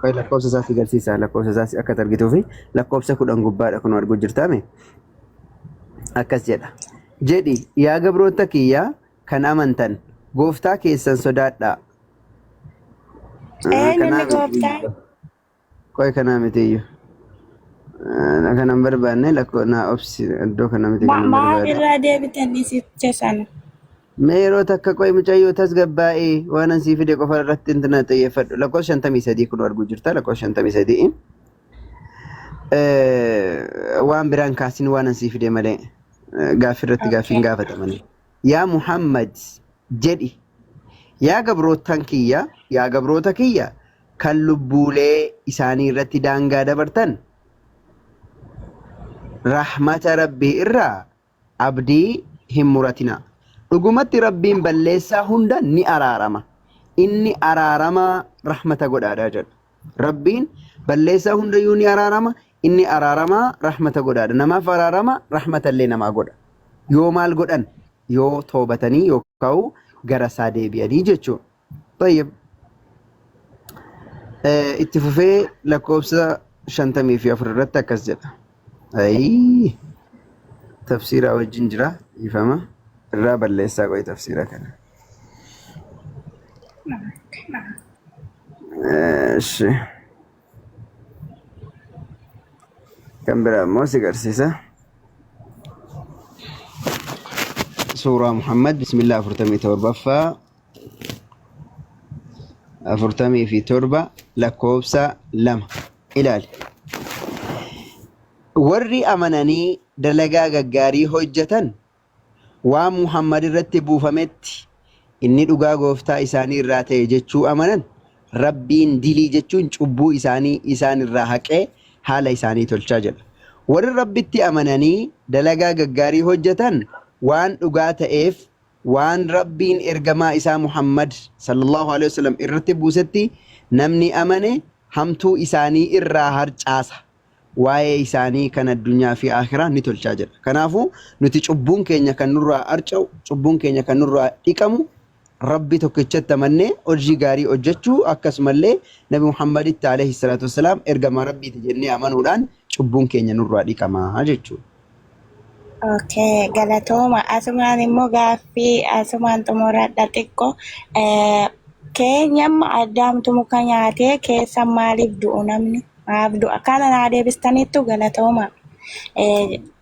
Qoy lakkoofsa isaa si garsiisa. Lakkoofsa isaa akka argituufi lakkoofsa 10 gubbaadha kun arguu jirtaami? Akkas jedha. Jedhi yaa gabroota kiyya kan amantan gooftaa keessan sodaadhaa. Eenyu Kanaa inni miti gooftaa? Qoy kanaa miti iyyuu. Kanan barbaanne lakkoo naa obsi iddoo kana miti kanan Maaf barbaade. irraa deebitan isicha sana? Mee yeroo takka qoy mucayyoo tasgabbaa'ee waan an sii fide qofa irratti intina xiyyeeffadhu. Lakkoofsa 53 kun arguu jirta lakkoofsa 53. Waan biraan kaasin waan an sii fide malee gaaffii irratti gaaffiin gaafatamani. Yaa Muhammad jedhi yaa gabroottan kiyya yaa gabroota kiyya kan lubbuulee isaanii irratti daangaa dabartan rahmata rabbii irraa abdii hin muratinaa. Dhugumatti Rabbiin balleessaa hunda ni araarama. Inni araaramaa rahmata godhaadha jedha. Rabbiin balleessaa hundayyuu ni araarama. Inni araaramaa rahmata godhaadha. Namaaf araarama rahmata illee namaa godha. Yoo maal godhan? Yoo toobatanii yookaan gara isaa deebi'anii jechuudha. Tayyib. Itti fufee lakkoofsa 54 irratti akkas jedha. Ayii tafsiiraa wajjin jira ifama irraa balleessaa qo'i tafsiira kana. Eshi. Kan biraa immoo si garsiisa. Suuraa Muhammad bismillah 47ffaa 47 lakkoofsa 2 ilaali. Warri amananii dalagaa gaggaarii hojjetan waan Muhammad irratti buufametti inni dhugaa gooftaa isaanii irraa ta'e jechuu amanan Rabbiin dilii jechuun cubbuu isaanii isaan irraa haqee haala isaanii tolchaa jedha. Warri Rabbitti amananii dalagaa gaggaarii hojjetan waan dhugaa ta'eef waan Rabbiin ergamaa isaa Muhammad sallallahu alaihi wasallam irratti buusetti namni amane hamtuu isaanii irraa harcaasa. Waa'ee isaanii kan addunyaa fi akhiraa ni tolchaa jedha. Kanaafuu nuti cubbuun keenya kan nurraa harca'u, cubbuun keenya kan nurraa dhiqamu Rabbi tokkichatti amannee hojii gaarii hojjechuu akkasumallee Nabi Muhammaditti alayhi salaatu wassalaam ergamaa Rabbiiti jennee amanuudhaan cubbuun keenya nurraa dhiqama jechuudha. Okay, galatooma. Asumaan immoo gaaffii asumaan xumuradha xiqqoo. Keenya amma addaamtu muka nyaatee keessa maaliif du'u namni? Maaf du'a? Kana naa deebistaniittu galatooma.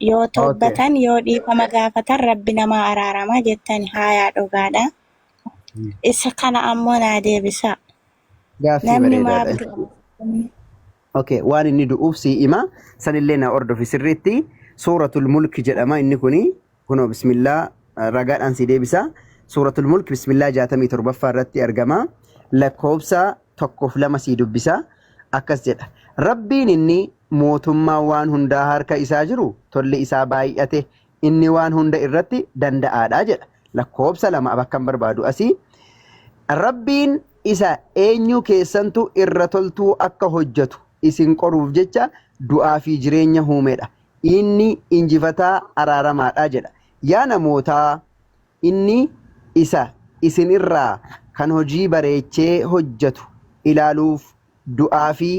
Yoo toobbatan yoo dhiifama gaafatan rabbi namaa araarama jettani haayaa dhugaadha. Isa kana ammoo naa deebisaa. Gaaffii Namni maaf bareedaadha. du'a? Okay, waan inni du'uuf sii hima. Sanillee na hordofi sirriitti. Suuratul Mulk jedhama inni kuni. Kunoo bismillaa ragaadhaan sii deebisa. Suuratul Mulk bismillaa 67ffaa irratti argama. Lakkoofsa 1 fi 2 sii dubbisa. Akkas jedha. Rabbiin inni mootummaa waan hundaa harka isaa jiru tolli isaa baay'ate inni waan hunda irratti danda'aadha jedha. Lakkoofsa 2 bakka hin barbaadu asii. Rabbiin isa eenyu keessantu irra toltuu akka hojjetu isin qoruuf jecha du'aa fi jireenya huumedha. Inni injifataa araaramaadha jedha. Yaa namootaa inni isa isin irraa kan hojii bareechee hojjetu ilaaluuf du'aa fi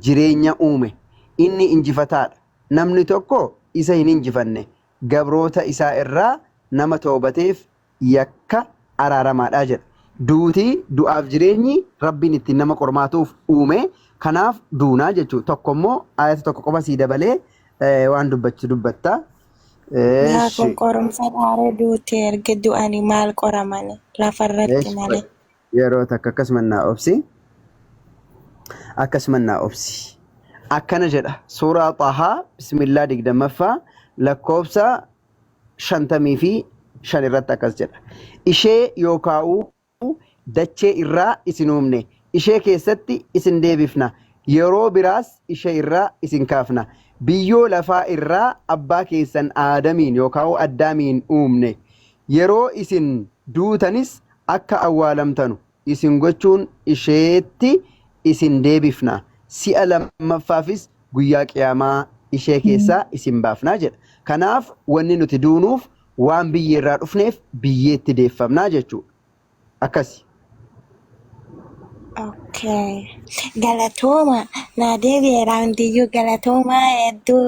jireenya uume. Inni injifataadha. Namni tokko isa hin injifanne. Gabroota isaa irraa nama toobateef yakka araaramaadha jedha. Duuti du'aaf jireenyi Rabbiin ittiin nama qormaatuuf uume kanaaf duunaa jechuudha. Tokko immoo ayata tokko qofa sii dabalee waan dubbachu dubbatta. Yaa kun Eeshi. qorumsa dhaaree duute erga du'anii maal qoramani lafarratti Eeshi. malee. Yeroo takka akkasuma naa obsi. Akkasuma naa obsi. Akkana jedha suuraa Xahaa bismillaa 20ffaa lakkoofsa 55 irratti akkas jedha. Ishee yookaa'uu dachee irraa isin uumne, ishee keessatti isin deebifna, yeroo biraas ishee irraa isin kaafna. Biyyoo lafaa irraa abbaa keessan Aadamiin yookaa'uu Addaamiin uumne. Yeroo isin duutanis akka awwaalamtanu isin gochuun isheetti isin deebifna, si'a lammaffaafis guyyaa Qiyaamaa ishee keessaa isin baafna jedha. Kanaaf wanni nuti duunuuf waan biyyeerraa dhufneef biyyeetti deeffamna jechuudha. Akkasi. Okay. Galatooma naa deebi'eera hundiyyuu galatooma hedduu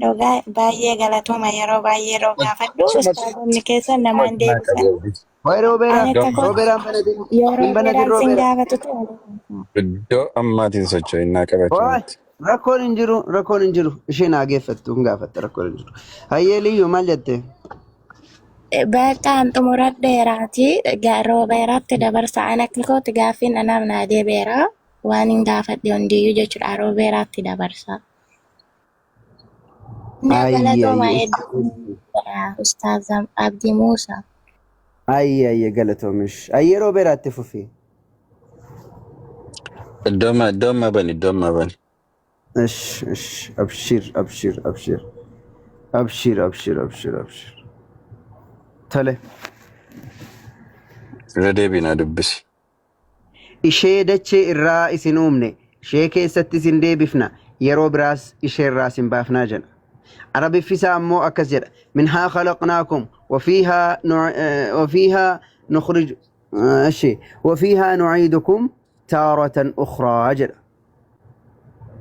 dhugaa baay'ee galatooma yeroo baay'ee yeroo gaafadhu ustaazonni keessa namaan deebisan. Wayi Roobeeraa, Ani akka kootti Roobeeraan banatin, yoo hin banatin Roobeeraan sin Roobeeraa. gaafatu ta'e Iddoo ammaatiin socho'innaa qabachuu Wayi miti. rakkoon hin jiru, rakkoon hin jiru. Isheen haa geeffattu, hin gaafatte rakkoon hin jiru. Hayyee Liyyuu maal jette? Beekaan xumuradheeraati roobeeraatti dabarsa. Ani akka kootti gaaffiin anaaf naa deebi'eera. Waan hin gaafadhe hundiyyuu jechuudha roobeeraatti dabarsa. Na Ayyee galatooma ayyee. hedduu Ustaaz Abdii Muusaa. Ayyee ayyee galatoomish. Ayyee Roobeeraatti fufi. Iddoo amma iddoo amma bani iddoo amma bani. Ish ish abshir abshir abshir abshir abshir abshir abshir. Tole. Irra deebii naa dubbisi. Ishee dachee irraa isin uumne, ishee keessatti isin deebifna, yeroo biraas ishee irraa isin baafnaa jedha. Arabiffi isaa ammoo akkas jedha, Minhaa khalaqnaakum, wafiihaa wafiihaa nukhrij እሺ wafiihaa nuciidukum taaratan ukhraa jedha.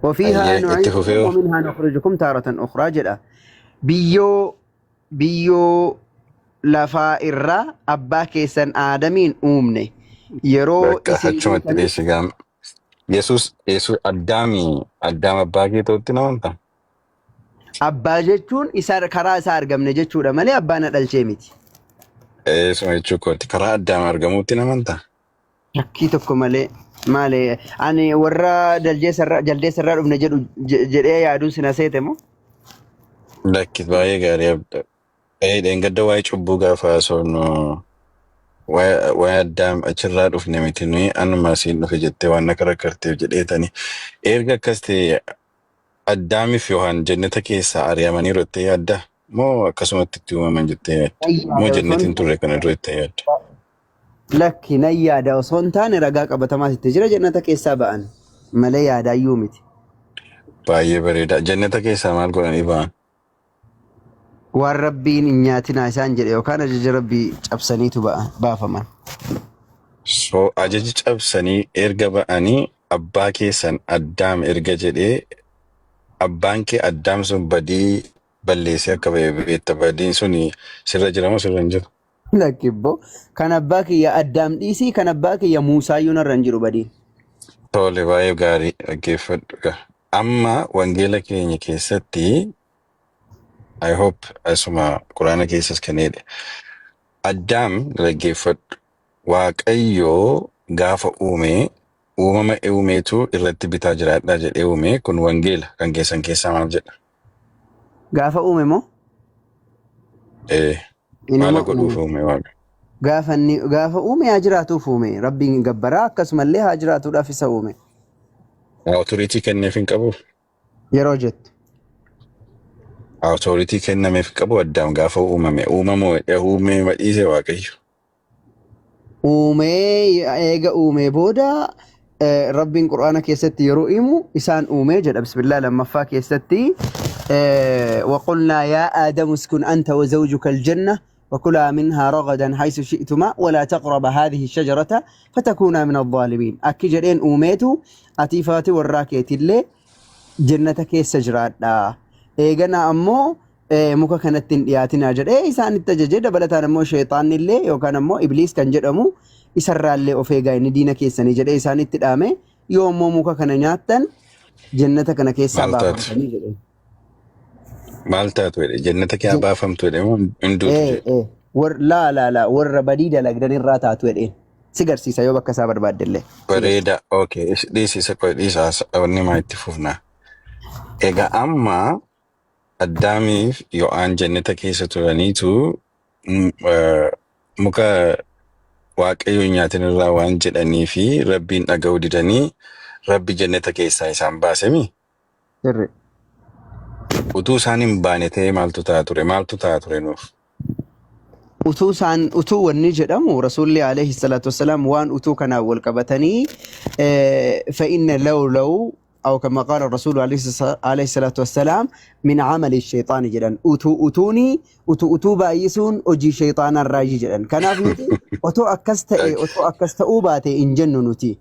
Wafiihaa Hayyee itti nuciidukum fufee hoo. waminhaa nukhrijukum taaratan ukhraa jedha. Biyyoo biyyoo lafaa irraa abbaa keessan Aadamiin uumne. Yeroo Bakka isin achumatti duutanis dhiisi gaam. Yesuus Yesuus Addaami Addaam abbaa kee ta'utti nama amantaa? Abbaa jechuun isa karaa isaa argamne jechuudha malee abbaa na dhalchee miti. Eesuma jechuu kooti. Karaa Addaam argamuutti nama amantaa? Shakkii tokko malee maali ani warra jaldeessarraa jaldeessarraa dhufne jedhu jedhee yaaduun sina seete moo? Lakki baay'ee gaarii abda. Ee dheengadda waa'ee cubbuu gaafa haasofnu waa'ee waa'ee Addaam achirraa dhufne miti nuyi anuma asiin dhufe jettee waan akka rakkarteef jedheetani. Erga akkas ta'e Addaamiif Yohaan jannata keessaa ari'amaniiru jettee yaaddaa? Moo akkasumatti itti uumaman jettee yaadda? Nan Moo yaada osoo jannati hin hin turre kana dura jettee yaadda? Lakki nan yaada osoo hin taane ragaa qabatamaas itti jira jannata keessaa ba'an malee yaadaayyuu miti. Baay'ee bareeda. Jannata keessaa maal godhanii ba'an? Waan Rabbiin hin nyaatinaa isaan jedhe yookaan ajaja Rabbii cabsaniitu ba'an baafaman. So ajaja cabsanii erga ba'anii abbaa keessan Addaam erga jedhee abbaan kee Addaam sun badii balleessee akka ba'e beekta. Badiin suni sirra jira moo sirra hin jiru? Lakki ibboo kan abbaa kiyya Addaam dhiisii kan abbaa kiyya Muusaayyuu narra hin jiru badiin. Tole baay'ee gaarii dhaggeeffadhu. Egaa. Amma wangeela keenya keessatti I hope asuma quraana keessas kan jedhe Addaam dhaggeeffadhu. Waaqayyoo gaafa uume uumama uumeetu irratti bitaa jiraadhaa jedhee uume kun wangeela kan keessan keessaa maal jedha? Gaafa uume moo? Ee, Inni maala moo godhuuf uume? uume waaqa? Gaafa inni gaafa uume haa jiraatuuf uume. Rabbiin gabbaraa akkasumallee haa jiraatuudhaaf isa uume. Awutoriitii kenneef hin qabu. Yeroo jettu. Awutoriitii kennameef hin qabu Addaam gaafa uumame uumamu uumee madhiise Waaqayyo. Uumee eega uumee booda Rabbiin Qur'aana keessatti yeroo himu isaan uumee jedha bismillah lammaffaa keessatti waqulnaa yaa aadamu uskun anta wa zawjuka aljanna وكلا منها رغدا حيث شئتما ولا تقرب هذه الشجرة فتكونا من الظالمين أكي جرين أوميتو أتيفاتي وراكيت اللي jannata keessa jiraadha. Eegana ammoo Muka kanatti hin dhiyaatinaa jedhee isaanitti ajajee dabalataan immoo sheexaanni illee yookaan ammoo ibliis kan jedhamu isarraallee of eegaa inni diina keessanii jedhee isaanitti dhaame yoo immoo muka kana nyaattan jannata kana keessaa Maal taatu? baafamtanii jedhe. Maal taatu jedhe? Jannata kee baafamtu jedhe moo hin duutu Eh, jedhe? eh, laa laa laa warra badii dalagdan irraa taatu jedheen. Si garsiisa yoo bakka isaa barbaadde illee. Si garsiisa. Bareeda. Okay. Dhiisi isa qoy dhiisa wanni maa itti fufna. Egaa amma Addaamiif Yo'aan jannata keessa turaniitu muka Waaqayyo hin nyaatin irraa waan jedhanii fi Rabbiin dhaga'uu didanii Rabbi jannata keessaa isaan baasemi. Sirri. Utuu isaan hin baane ta'ee maaltu ta'a ture? Maaltu ta'a ture nuuf? Utuu isaan utuu wanni jedhamu rasuulli alayhi salaatu wassalaam waan utuu kanaan wal qabatanii fa'inna law law aw kama qaala rasuulu alayhi salaatu wassalaam min amali shayxaani jedhan utuu utuuni utuu utuu baay'isuun hojii shayxaanaa irraayi jedhan. Kanaaf nuti otoo akkas ta'e otoo akkas ta'uu baate hin jennu nuti.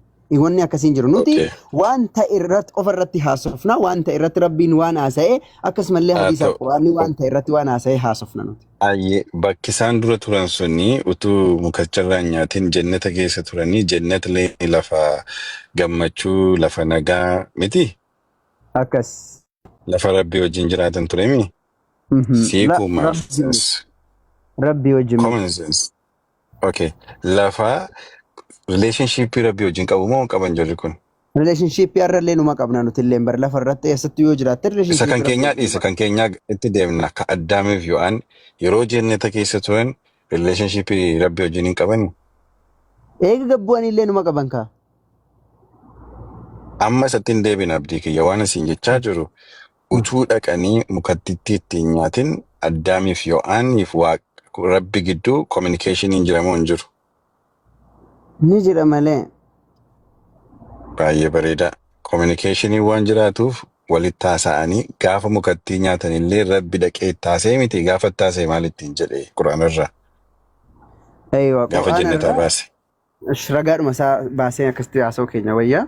Wanni akkasii hin jiru. Nuti waan ta'e irratti qofa irratti haasofna, waan ta'e irratti Rabbiin waan haasa'e, akkasumallee Haa hadiisaaf ta'u. Qur'aanni waan ta'e irratti waan haasa'e haasofna nuti. Ayyee bakki isaan dura turan suni utuu mukacharraa hin nyaatin jannata keessa turanii jannatlee lafa gammachuu lafa nagaa miti Akkas. lafa rabbii wajjin jiraatan ture mi Mhm. La siikuu maal Rabbi sense Rabbii wajjin miti. common sense okay lafa relationship rabbii wajjin qabu moo hin qaban jarri kun Relationship har'allee numa qabna nuti illee bar lafa irratti eessattuu yoo jiraatte Isa relationship kan rabbii keenyaa wajjin dhiisa numa kan keenyaa itti deemna ka Addaamiif Yo'aan yeroo jannata keessa turan relationship rabbii wajjin hin qaban Eega gabbu'an illee numa qaban kaa. Amma isatti hin deebina abdii kiyya waan isin jechaa jiru utuu dhaqanii mukattittii ittiin nyaatin Addaamiif Yo'aaniif rabbi gidduu communication hin jira moo hin jiru? Ni jira malee. Baay'ee bareeda. Communication waan jiraatuuf walitti haasa'anii gaafa mukattii nyaatan illee rabbi dhaqee itti haasa'e miti gaafa itti haasa'e maal ittiin jedhe quraanarraa Eeywa gaafa qur'aana jannataa irraa baase. Ish, ragaadhuma isaa baasee akkasitti haasa'u keenya wayyaa.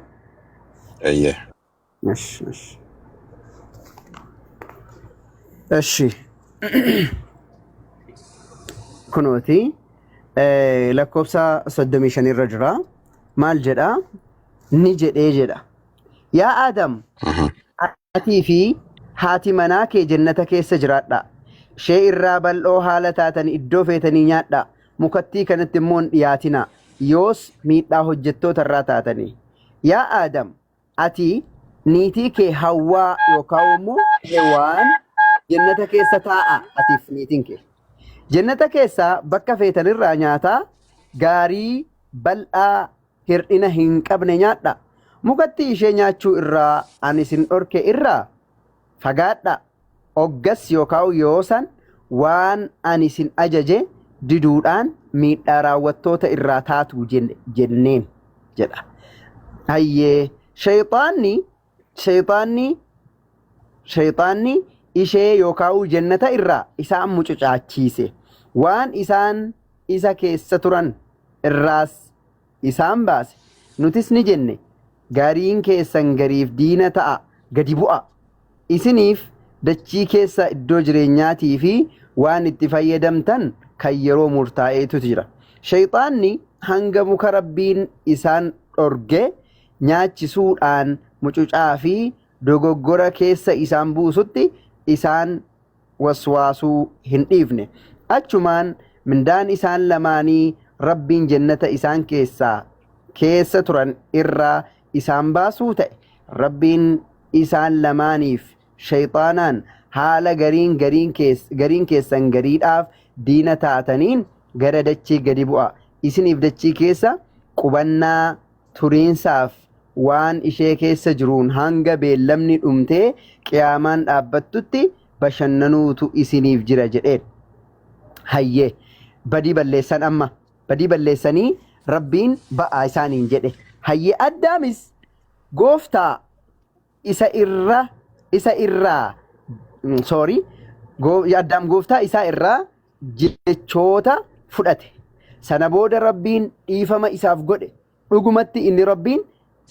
Eeyyee. Ish, ish. Ishi kunooti lakkoofsa 35 irra jira. Maal jedha? Ni jedhee jedha. Yaa Aadam atii fi haati manaa kee jannata keessa jiraadhaa. Ishee irraa bal'oo haala taatan iddoo feetanii nyaadhaa. Mukattii kanatti immoo hin dhiyaatinaa. Yoos miidhaa hojjettoota irraa taatanii. Yaa Aadam ati niitii kee Hawwaa yookaan immoo Hewaan jannata keessa taa'a atiif niitiin kee. Jannata keessaa bakka feetan irraa nyaataa gaarii bal'aa hir'ina hin qabne nyaadha. Mukattii ishee nyaachuu irraa ani isin dhorke irraa fagaadha. Oggas yookaan yoosan waan ani isin ajaje diduudhaan miidhaa raawwattoota irraa taatu jenneen jedha. Hayyee shayxaanni shayxaanni shayxaanni ishee yookaan jannata irraa isaan mucucaachiise waan isaan isa keessa turan irraas isaan baase. Nutis ni jenne, Gariin keessan gariif diina ta'a, gadi bu'a. Isiniif dachii keessa iddoo jireenyaatii fi waan itti fayyadamtan kan yeroo murtaa'eetu jira. Shayxaanni hanga muka Rabbiin isaan dhorge nyaachisuudhaan mucucaa fi dogoggora keessa isaan buusutti isaan waswaasuu hin dhiifne. Achumaan mindaan isaan lamaanii Rabbiin jannata isaan keessaa keessa turan irraa isaan baasuu ta'e. Rabbiin isaan lamaaniif shayxaanaan haala gariin gariin gariin keessan gariidhaaf diina taataniin gara dachii gadi bu'a. Isiniif dachii keessa qubannaa turiinsaaf waan ishee keessa jiruun hanga beellamni dhumtee qiyaamaan dhaabbattutti bashannanuutu isiniif jira jedheen. Hayyee badii balleessan amma badii balleessanii Rabbiin ba'aa isaaniin jedhe. Hayyee Addaamis gooftaa isa irra isa irraa sorry Addaam gooftaa isaa irraa jechoota fudhate. Sana booda Rabbiin dhiifama isaaf godhe. Dhugumatti inni Rabbiin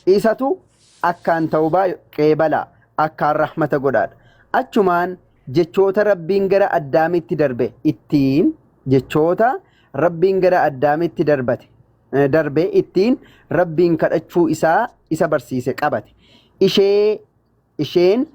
isatu akkaan tawbaa qeebala, akkaan rahmata godhaadha. Achumaan jechoota Rabbiin gara Addaamitti darbe ittiin jechoota Rabbiin gara Addaamitti darbate darbe ittiin Rabbiin kadhachuu isaa isa barsiise qabate. Ishee isheen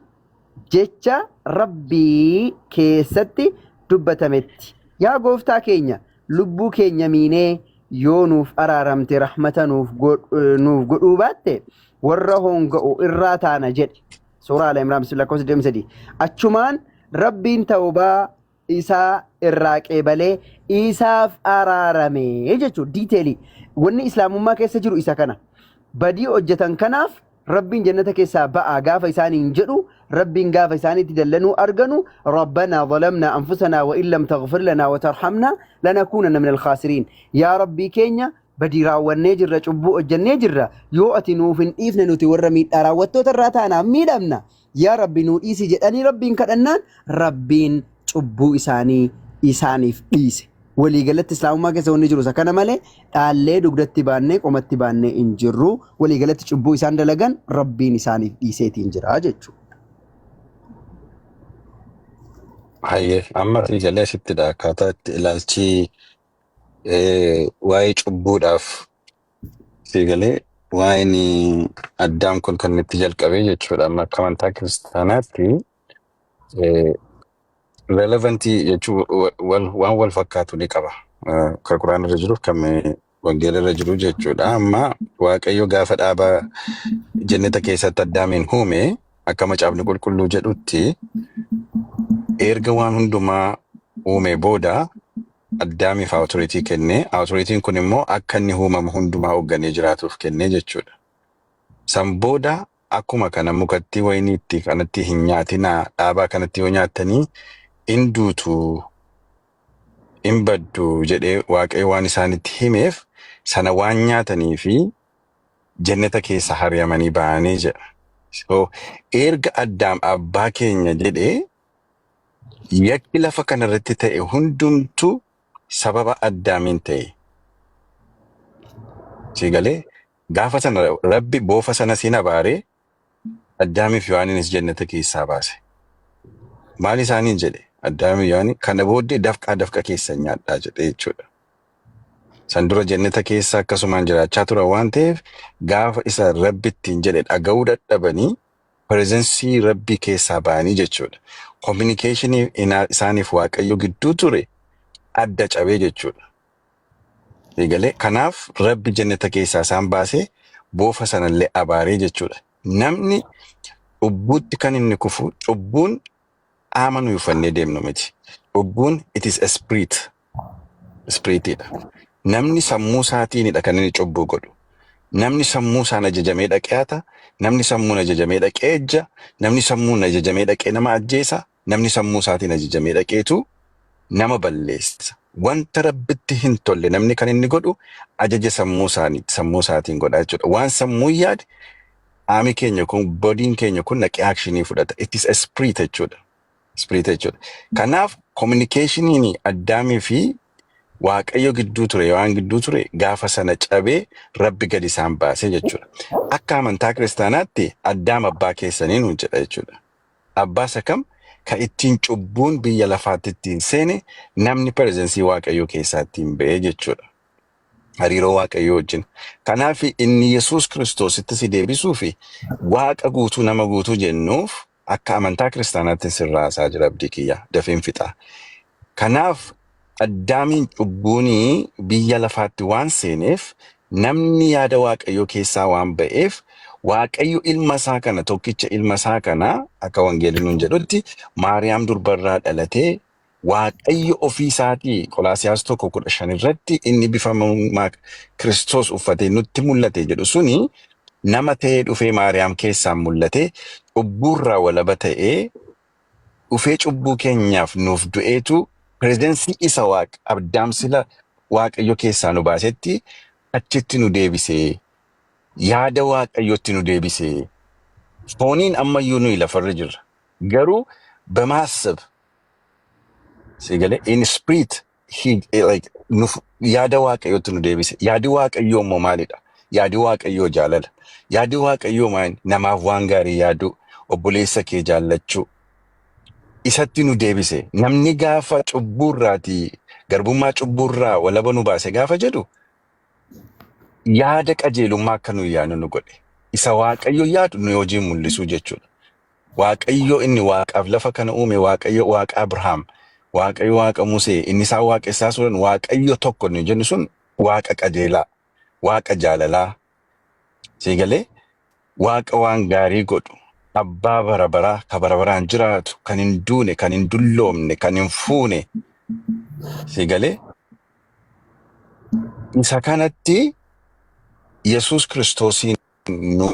jecha Rabbii keessatti dubbatametti. Yaa gooftaa keenya lubbuu keenya miinee yoo nuuf araaramte rahmata nuuf godhuu baatte warra honga'u irraa taana jedhe. Suuraa Al Imraan lakkoofsa 23. Achumaan Rabbiin tawbaa isaa irraa qeebalee isaaf araarame jechuudha. Diiteelii wanni islaamummaa keessa jiru isa kana. Badii hojjetan kanaaf Rabbiin jannata keessaa ba'aa gaafa isaaniin jedhu Rabbiin gaafa isaaniitti dallanuu arganu Rabbanaa zalamnaa anfusanaa wa in lam taghfir lanaa wa tarhamnaa lanakuunanna minal khaasiriin. Yaa Rabbii keenya badii raawwannee jirra cubbuu hojjennee jirra yoo ati nuuf hin dhiifne nuti warra miidhaa raawwattoota irraa taanaa miidhamna. Yaa Rabbi nuu dhiisi jedhanii Rabbiin kadhannaan Rabbiin cubbuu isaanii isaaniif dhiise. Waliigalatti Islaamummaa keessa wanni jiru isa kana malee dhaallee dugdatti baannee qomatti baannee hin jirru. Waliigalatti cubbuu isaan dalagan Rabbiin isaaniif dhiiseetiin jira jechuudha. Hayyee amma sii galee sittidha akkaataa itti ilaalchi waa'ee cubbuudhaaf sii galee waa'een addaam kun kan itti jalqabee jechuudha. Amma akka amantaa kiristaanaatti relevantii jechuun waan wal fakkaatu ni qaba. Kan quraana irra jiruuf kan wangeela irra jiru jechuudha. Amma Waaqayyo gaafa dhaabaa jannata keessatti addaamiin uume akka macaafni qulqulluu jedhutti erga waan hundumaa uume booda addaamiif authority kenne. Authoritiin kun immoo akka inni uumama hundumaa hoogganee jiraatuuf kenne jechuudha. San booda akkuma kana mukatti wayiniitti kanatti hin nyaatinaa dhaabaa kanatti yoo nyaattanii in duutu in baddu jedhee Waaqayyo waan isaanitti himeef sana waan nyaatanii fi jannata keessa hari'amanii ba'anii jedha. So, erga Addaam abbaa keenya jedhee yakki lafa kanarratti ta'e hundumtuu sababa Addaamiin ta'e. Si galee gaafa sana Rabbi boofa sana siin abaaree Addaamiif Yohaannis jannata keessaa baase. Maal isaaniin jedhe? Addaamiif Yohaannis kana booddee dafqaa dafqa keessan nyaadhaa jedhe jechuudha. San dura jannata keessa akkasumaan jiraachaa turan waan ta'eef gaafa isa Rabbi ittiin jedhe dhaga'uu dadhabanii presence Rabbii keessaa ba'anii jechuudha. Communicationii isaaniif Waaqayyo gidduu ture adda cabee jechuudha. Eegalee kanaaf Rabbi jannata keessaa isaan baasee boofa sanallee abaaree jechuudha. Namni cubbuutti kan inni kufu cubbuun qaama nuyi uffannee deemnu miti. Cubbuun it is a spirit. Spiritiidha. Namni sammuu isaatiinidha kan inni cubbuu godhu. Namni sammuu isaan ajajamee dhaqee hata, namni sammuun ajajamee dhaqee ejja, namni sammuun ajajamee dhaqee nama ajjeesa, namni sammuu isaatiin ajajamee dhaqeetu nama balleessa. Wanta Rabbitti hin tolle namni kan inni godhu ajaja sammuu isaanii sammuu isaatiin godha jechuudha. Waan sammuun yaade qaami keenya kun bodyiin keenya kun dhaqee actionii fudhata. It is a spirit jechuudha. Spirit jechuudha. Kanaaf communicationiin Addaamii fi Waaqayyo gidduu ture waan gidduu ture gaafa sana cabee Rabbi gadi isaan baase jechuudha. Akka amantaa kiristaanaatti Addaam abbaa keessanii nuun jedha jechuudha. Abbaa isa kam kan ittiin cubbuun biyya lafaatti ittiin seene namni presence Waaqayyoo keessaa ittiin ba'e jechuudha. Hariiroo Waaqayyoo wajjin. Kanaaf inni Yesuus Kiristoositti si deebisuu fi Waaqa guutuu nama guutuu jennuuf akka amantaa kiristaanaatti sirraasaa jira abdii kiyya dafeen fixa. Kanaaf Addaamiin cubbuun biyya lafaatti waan seeneef namni yaada Waaqayyoo keessaa waan ba'eef Waaqayyo ilma isaa kana tokkicha ilma isaa kana akka wangeelli nuun jedhutti Maariyaam durbarraa dhalatee Waaqayyo ofii isaatii Qolaasiyaas 1:15 irratti inni bifa Kiristoos uffatee nutti mul'ate jedhu suni nama ta'ee dhufee Maariyaam keessaan mul'ate cubbuurraa walaba ta'ee dhufee cubbuu keenyaaf nuuf du'eetu presence isa Waaqa Addaam sila Waaqayyo keessaa nu baasetti achitti nu deebisee yaada Waaqayyotti nu deebisee fooniin ammayyuu nuyi lafarra jirra. Garuu በማሰብ ሲገሌ in spirit he like nuf yaada Waaqayyotti nu deebise. Yaadi Waaqayyoo immoo maalidha? Yaadi Waaqayyoo jaalala. Yaadi Waaqayyoo maal? Namaaf waan gaarii yaaduu, obboleessa kee jaallachuu. Isatti nu deebise. Namni gaafa cubbuurraati garbummaa cubbuurraa walaba nu baase gaafa jedhu yaada qajeelummaa akka nu yaadnu nu godhe. Isa Waaqayyo yaadu nu hojiin mul'isuu jechuudha. Waaqayyo inni waaqaaf lafa kana uume, Waaqayyo Waaqa Abrahaam, Waaqayyo Waaqa Musee, inni isaan waaqessaa turan Waaqayyo tokko nu jennu sun Waaqa qajeelaa, Waaqa jaalalaa, sii galee Waaqa waan gaarii godhu, abbaa bara baraa, ka bara baraan jiraatu, kan hin duune, kan hin dulloomne, kan hin fuune, sii galee isa kanatti Yesuus Kiristoosiin nu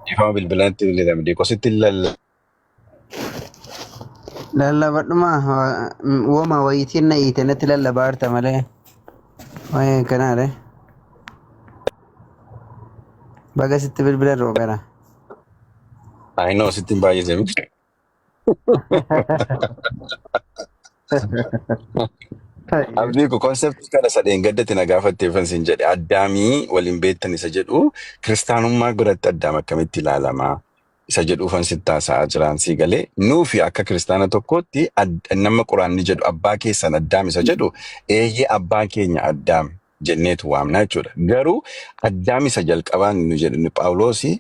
Dhiifama bilbilatti bilbilame diqositti lalla. Lallabadhuma woma wayiitiin na hiite natti lallabaa jirta malee. Waa'ee kanaadha. Baga sitti bilbila roobera. I know sitti hin baay'ise miti. Abdii ko konseptii kana sadeen gaddatti na gaafatteefan sin jedhe addaamii waliin beektan isa jedhu kiristaanummaa biratti addaam akkamitti ilaalama isa jedhuufan sitti haasa'aa jiraan sii galee nuufi akka kiristaana tokkootti nama quraanni jedhu abbaa keessan addaam isa jedhu eeyyee abbaa keenya addaam jenneetu waamna jechuudha. Garuu addaam isa jalqabaan nu jedhu inni Phaawulosi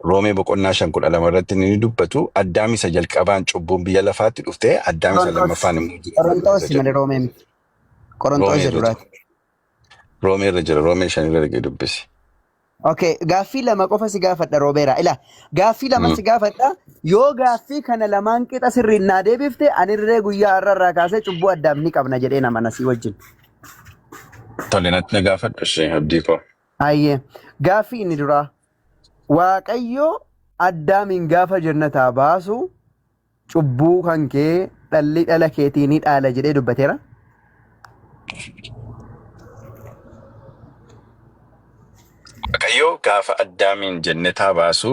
Roomee boqonnaa 5:12 irratti inni dubbatu addaam isa jalqabaan cubbuun biyya lafaatti dhufte addaam isa Qorontos. lammaffaan immoo jireenya dhufe Qorontos isa jedhu. malee Roomee miti. Qorontos Roomee irra jira. duraati. Roomee irra jira. Roomee 5 irra dhaqee dubbisi. Okay, gaaffii lama qofa si gaafadha Roobeera. Ila gaaffii lama si gaafadha. Yoo gaaffii kana lamaan qixa sirriin naa deebifte anirree guyyaa har'a irraa kaasee cubbuu addaam ni qabna jedhee nama nasii wajjin. Tole natti na gaafadhu ishee abdii koo. Hayyee gaaffii inni duraa Waaqayyo addaamiin gaafa jannataa baasu cubbuu kan kee dhalli dhala keetii ni dhaala jedhee dubbateera. Waaqayyo gaafa addaamiin jennetaa baasu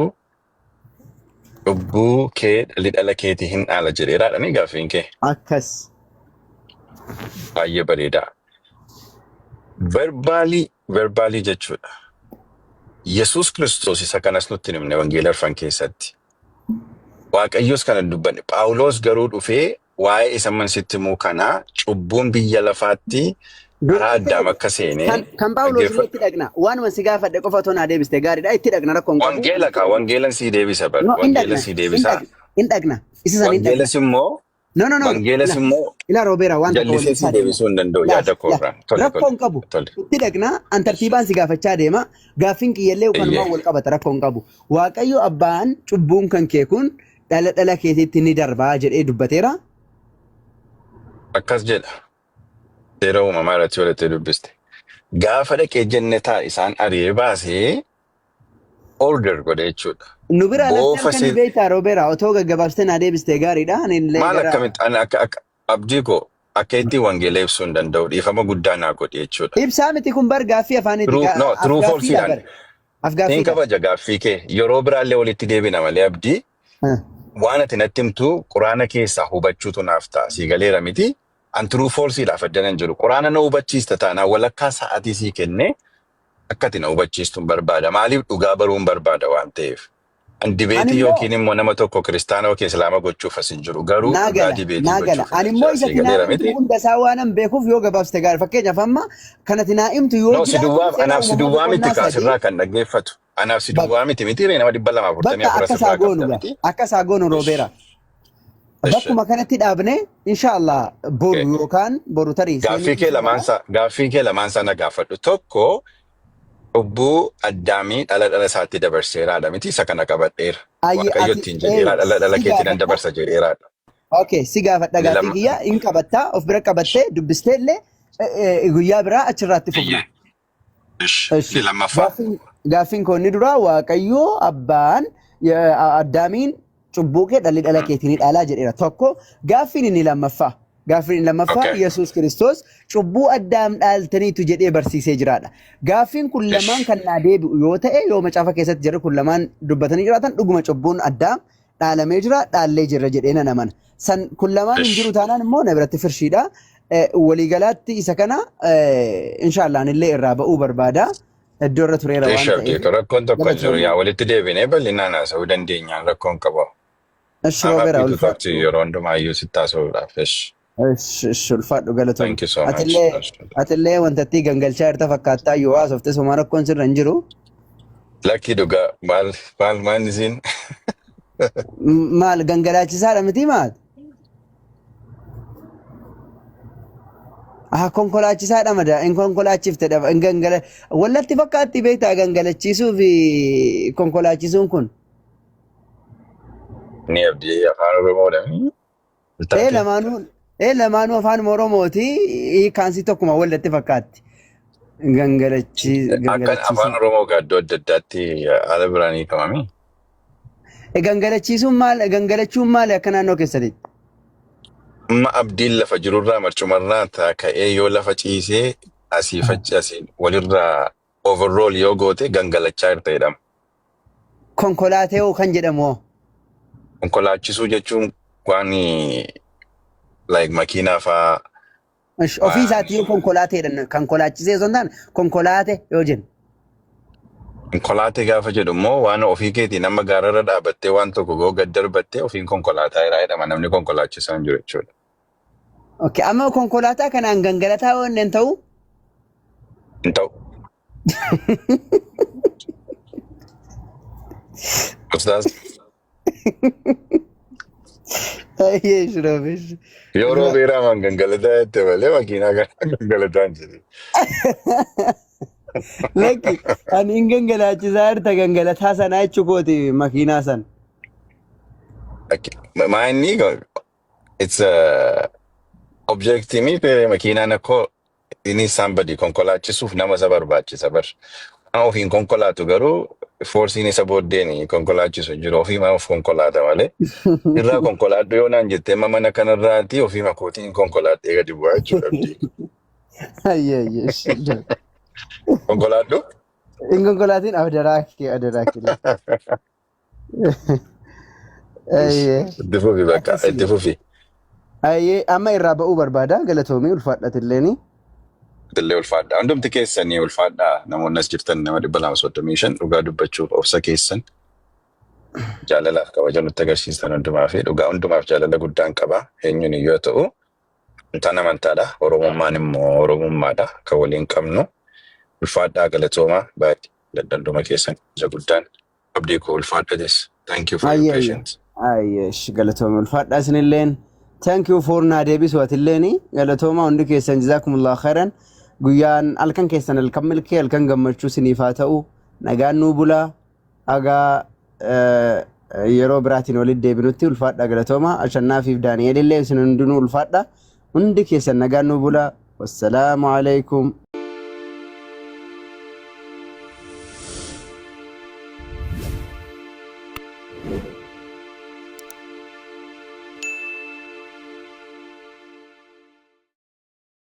cubbuu kee dhalli dhala keetii hin dhaala jedheeraadhani gaaffiin kee. Akkas. Baay'ee bareedaa. Verbaalii verbaalii jechuudha. Yesuus Kiristoos isa kanas nutti hin himne wangeela arfan keessatti. Waaqayyos kana hin dubbanne. Phaawulos garuu dhufee waa'ee isa amman sitti himuu kanaa cubbuun biyya lafaatti karaa Itti Addaam dhaqna. akka seene Kan kan Phaawulos illee dhaggeeffadhu. itti dhaqna. Waanuma si gaafadhe qofa otoo naa deebiste gaariidha. Itti dhaqna rakkoo hin qabu. Wangeela kaa wangeelan sii deebisa bar No, hin wangeela dhaqna. sii Hin deebisa. dhaqna. Hin dhaqna. Isa san hin dhaqna. Wangeelas immoo No, no, no. wangeelas Ila, immoo ila Roobeera waan tokko waliin jallisee sii ibsaa deema. deebisuu hin danda'u Laa, yaada koo laa. irraa. Tole Rakkoo tole hin qabu. tole. Itti dhaqna. An tartiibaan si gaafachaa deema. Gaaffiin kiyyallee kanumaan Eeyyee. wal qabata rakkoo hin qabu. Waaqayyo abbaan cubbuun kan kee kun dhala dhala keetiitti ni darbaa jedhee dubbateera. Akkas jedha. Seera uumamaa irratti walitti dubbiste. Gaafa dhaqee jennetaa isaan ari'ee baasee order godhe jechuudha. Nu biraa lafti Boofa halkanii si beektaa Roobeera otoo gaggabaabsitee naa deebistee gaariidha. Ani illee maal gara akkamitti ani akka akka abdii koo akka ittiin wangeela ibsuu hin danda'u dhiifama guddaa naa godhi jechuudha. Ibsaa miti kun bar gaaffii afaaniiti. True no true Afgaaffiidha falsiidhaan bar. siin Afgaaffiidha. kabaja gaaffii kee yeroo biraallee walitti deebina malee abdii waan ati natti himtu quraana keessaa hubachuutu naaf ta'a sii galeera miti. An true falsiidhaaf addana hin jiru quraana na hubachiista taanaan walakkaa sa'aatii sii kennee akka ati na hubachiistuun barbaada. Maaliif dhugaa baruun barbaada waan ta'eef. An Ani dibeetii immoo yookiin immoo nama tokko kiristaana yookiin islaama gochuuf as hin jiru. Garuu naa dhugaa gala dibeetii naa gala. gochuuf Ani hin immoo jira. isa Sii ati naa galeera himtu miti? hunda isaa waanan beekuuf yoo gabaabsite gaarii. Fakkeenyaaf amma kan ati naa himtu yoo No, si jiraate duwwaaf seera anaaf si uumamaa duwwaa miti boqonnaa kaa 3 sirraa kan dhaggeeffatu. Anaaf si bakka duwwaa miti miti ree nama dhibba lamaaf afurtamii bakka afur akka isaa asirraa goonu qabda gaa miti. akka isaa goonu Ish. Roobeera. Ish. Bakkuma kanatti dhaabne inshallah boru Okay. yookaan boru tarii seenuu Gaaffii kee dhiisuu mala. lamaansaa gaaffii kee lamaansaa na gaafadhu. Tokko cubbuu addaamii dhala dhala isaatti dabarseeraadha miti isa kana qabadheera. Ayye Waaqayyo ati ittiin jedheeraa dhala dhala si keetti nan gaafadha. dabarsa jedheeraadha. Okay, si gaafadha Inni gaaffii lama kiyya hin qabattaa of bira qabattee dubbistee illee guyyaa biraa achirraatti fufna. Eeyyee. Ish. Eshi. Inni lammaffaa. Gaaffiin gaaffiin koo inni duraa Waaqayyo abbaan Addaamiin cubbuu kee dhalli dhala keetii ni dhaalaa jedheera. Tokko gaaffiin inni lammaffaa. Gaaffiin inni lammaffaa Okay. Yesuus Kiristoos cubbuu Addaam dhaaltaniitu jedhee barsiisee jiraadha. Gaaffiin kun lamaan Ish. kan naa deebi'u yoo ta'e yoo macaafa keessatti jarri kun lamaan dubbatanii jiraatan dhuguma cubbuun Addaam dhaalamee jira dhaallee jirra jedhee nan amana. San kun lamaan hin Ish. jiru taanaan immoo na biratti firshiidha. Waliigalaatti isa kana inshaallah anillee irraa ba'uu barbaada. Iddoo irra tureera waan Eesh abdii ta'eef. ko rakkoon tokko hin jiru. Galatoomii. Yaa walitti deebinee bal'inaan haasa'uu dandeenyaan rakkoon qabu. Ishi I'm Roobeera happy to talk to you ulfaadhu. yeroo hundumaayyuu sitti haasa'uudhaaf. Esh. Ishi ishi ulfaadhu galatoomii. Thank you so much. Atillee atillee wantatti gangalchaa jirta fakkaattaa yoo haasofte somaa rakkoon sirra hin jiru. Lakkii dhugaa maal maal maal isiin? Maal gangalaachisaadha miti maal? Ah, konkolaachisaadha mada. In konkolaachifte dhaba. In gangala. Wallatti fakkaatti beektaa gangalachiisuu fi konkolaachisuun kun. Ni abdii afaan Oromoodha. Ee Taate. lamaanuu ee lamaanuu afaan Oromooti. Hiikkaansi tokkuma wallatti fakkaatti. Gangalachi Akkan afaan gangalachiisaa. Oromoo gaa iddoo adda addaatti haala biraan hiikamami. E gangalachiisuun maal gangalachuun maali akka naannoo keessanitti? Amma abdiin lafa jirurraa marcumarraa taa ka'ee yoo lafa ciisee asii fachi asii walirraa overall yoo goote gangalachaa jirta jedhama. Konkolaatee hoo kan jedhamu hoo? Konkolaachisuu jechuun waan like makiinaa faa Ish, Ofii waan isaatii yoo konkolaateedha kan kolaachisee osoo hin taane konkolaate yoo jennu. Konkolaatee gaafa jedhu immoo waan ofii keetiin amma gaararra dhaabattee waan tokko goo gad darbattee ofiin konkolaataa jiraa jedhama namni konkolaachisaa hin jiru jechuudha. Okay, amma konkolaataa kanaan gangalataa yoo inni hin ta'u Hin ta'u. Ustaaz Ayyee shiroofish. yoo roobeeraa maan gangalataa jette malee makiinaa kana gangalataa hin jiru. Lakki ani hin gangalaachisaa jirta gangalataa sanaa jechuu kooti makiinaa sana. Maa inni it's a objective mi makiinaan akkoo inni somebody konkolaachisuuf nama isa barbaachisa bar. Waan ofiin konkolaatu garuu foorsiin isa booddeen konkolaachisu hin jiru. Ofii of konkolaata malee. Irraa konkolaadhu yoo naan jettee amma mana kanarraati ofii makootiin konkolaadhee gadi bu'aa jechuudha abdii. Ayyee ayyee. Konkolaadhu? Hin konkolaatiin adaraa kee adaraa kee. Ayyee. Itti fufi bakka Akkasii. itti fufi. Ayyee amma irraa ba'uu barbaada galatoomii ulfaadhatilleeni. Illee ulfaadha. Hundumti keessanii ulfaadha. Namoonni as jirtan nama 235 dhugaa dubbachuuf obsa keessan jaalalaaf kabaja nutti agarsiistan hundumaa fi dhugaa hundumaaf jaalala guddaan qaba. Eenyuun yoo ta'u amantaan amantaadha. Oromummaan immoo oromummaadha. Kan waliin qabnu ulfaadhaa galatoomaa baay'ee danduma keessan ija guddaan abdii koo ulfaadhates. Thank you for your Ayyee ayyee. patience. Ayyee ishi galatoomii ulfaadhaa isinilleen. Thank you for naa deebisu atilleeni. Galatoomaa hundi keessan jazaakumullahu khairan. Guyyaan halkan keessan halkan milkee halkan gammachuu isiniif haa ta'u. Nagaan nuu bulaa. Hagaa yeroo biraatiin walitti deebinutti ulfaadhaa galatoomaa. Ashannaafiif Daani'eel illee isin hundinuu ulfaadhaa. Hundi keessan nagaan nuu bulaa. Wassalaamu alaikum.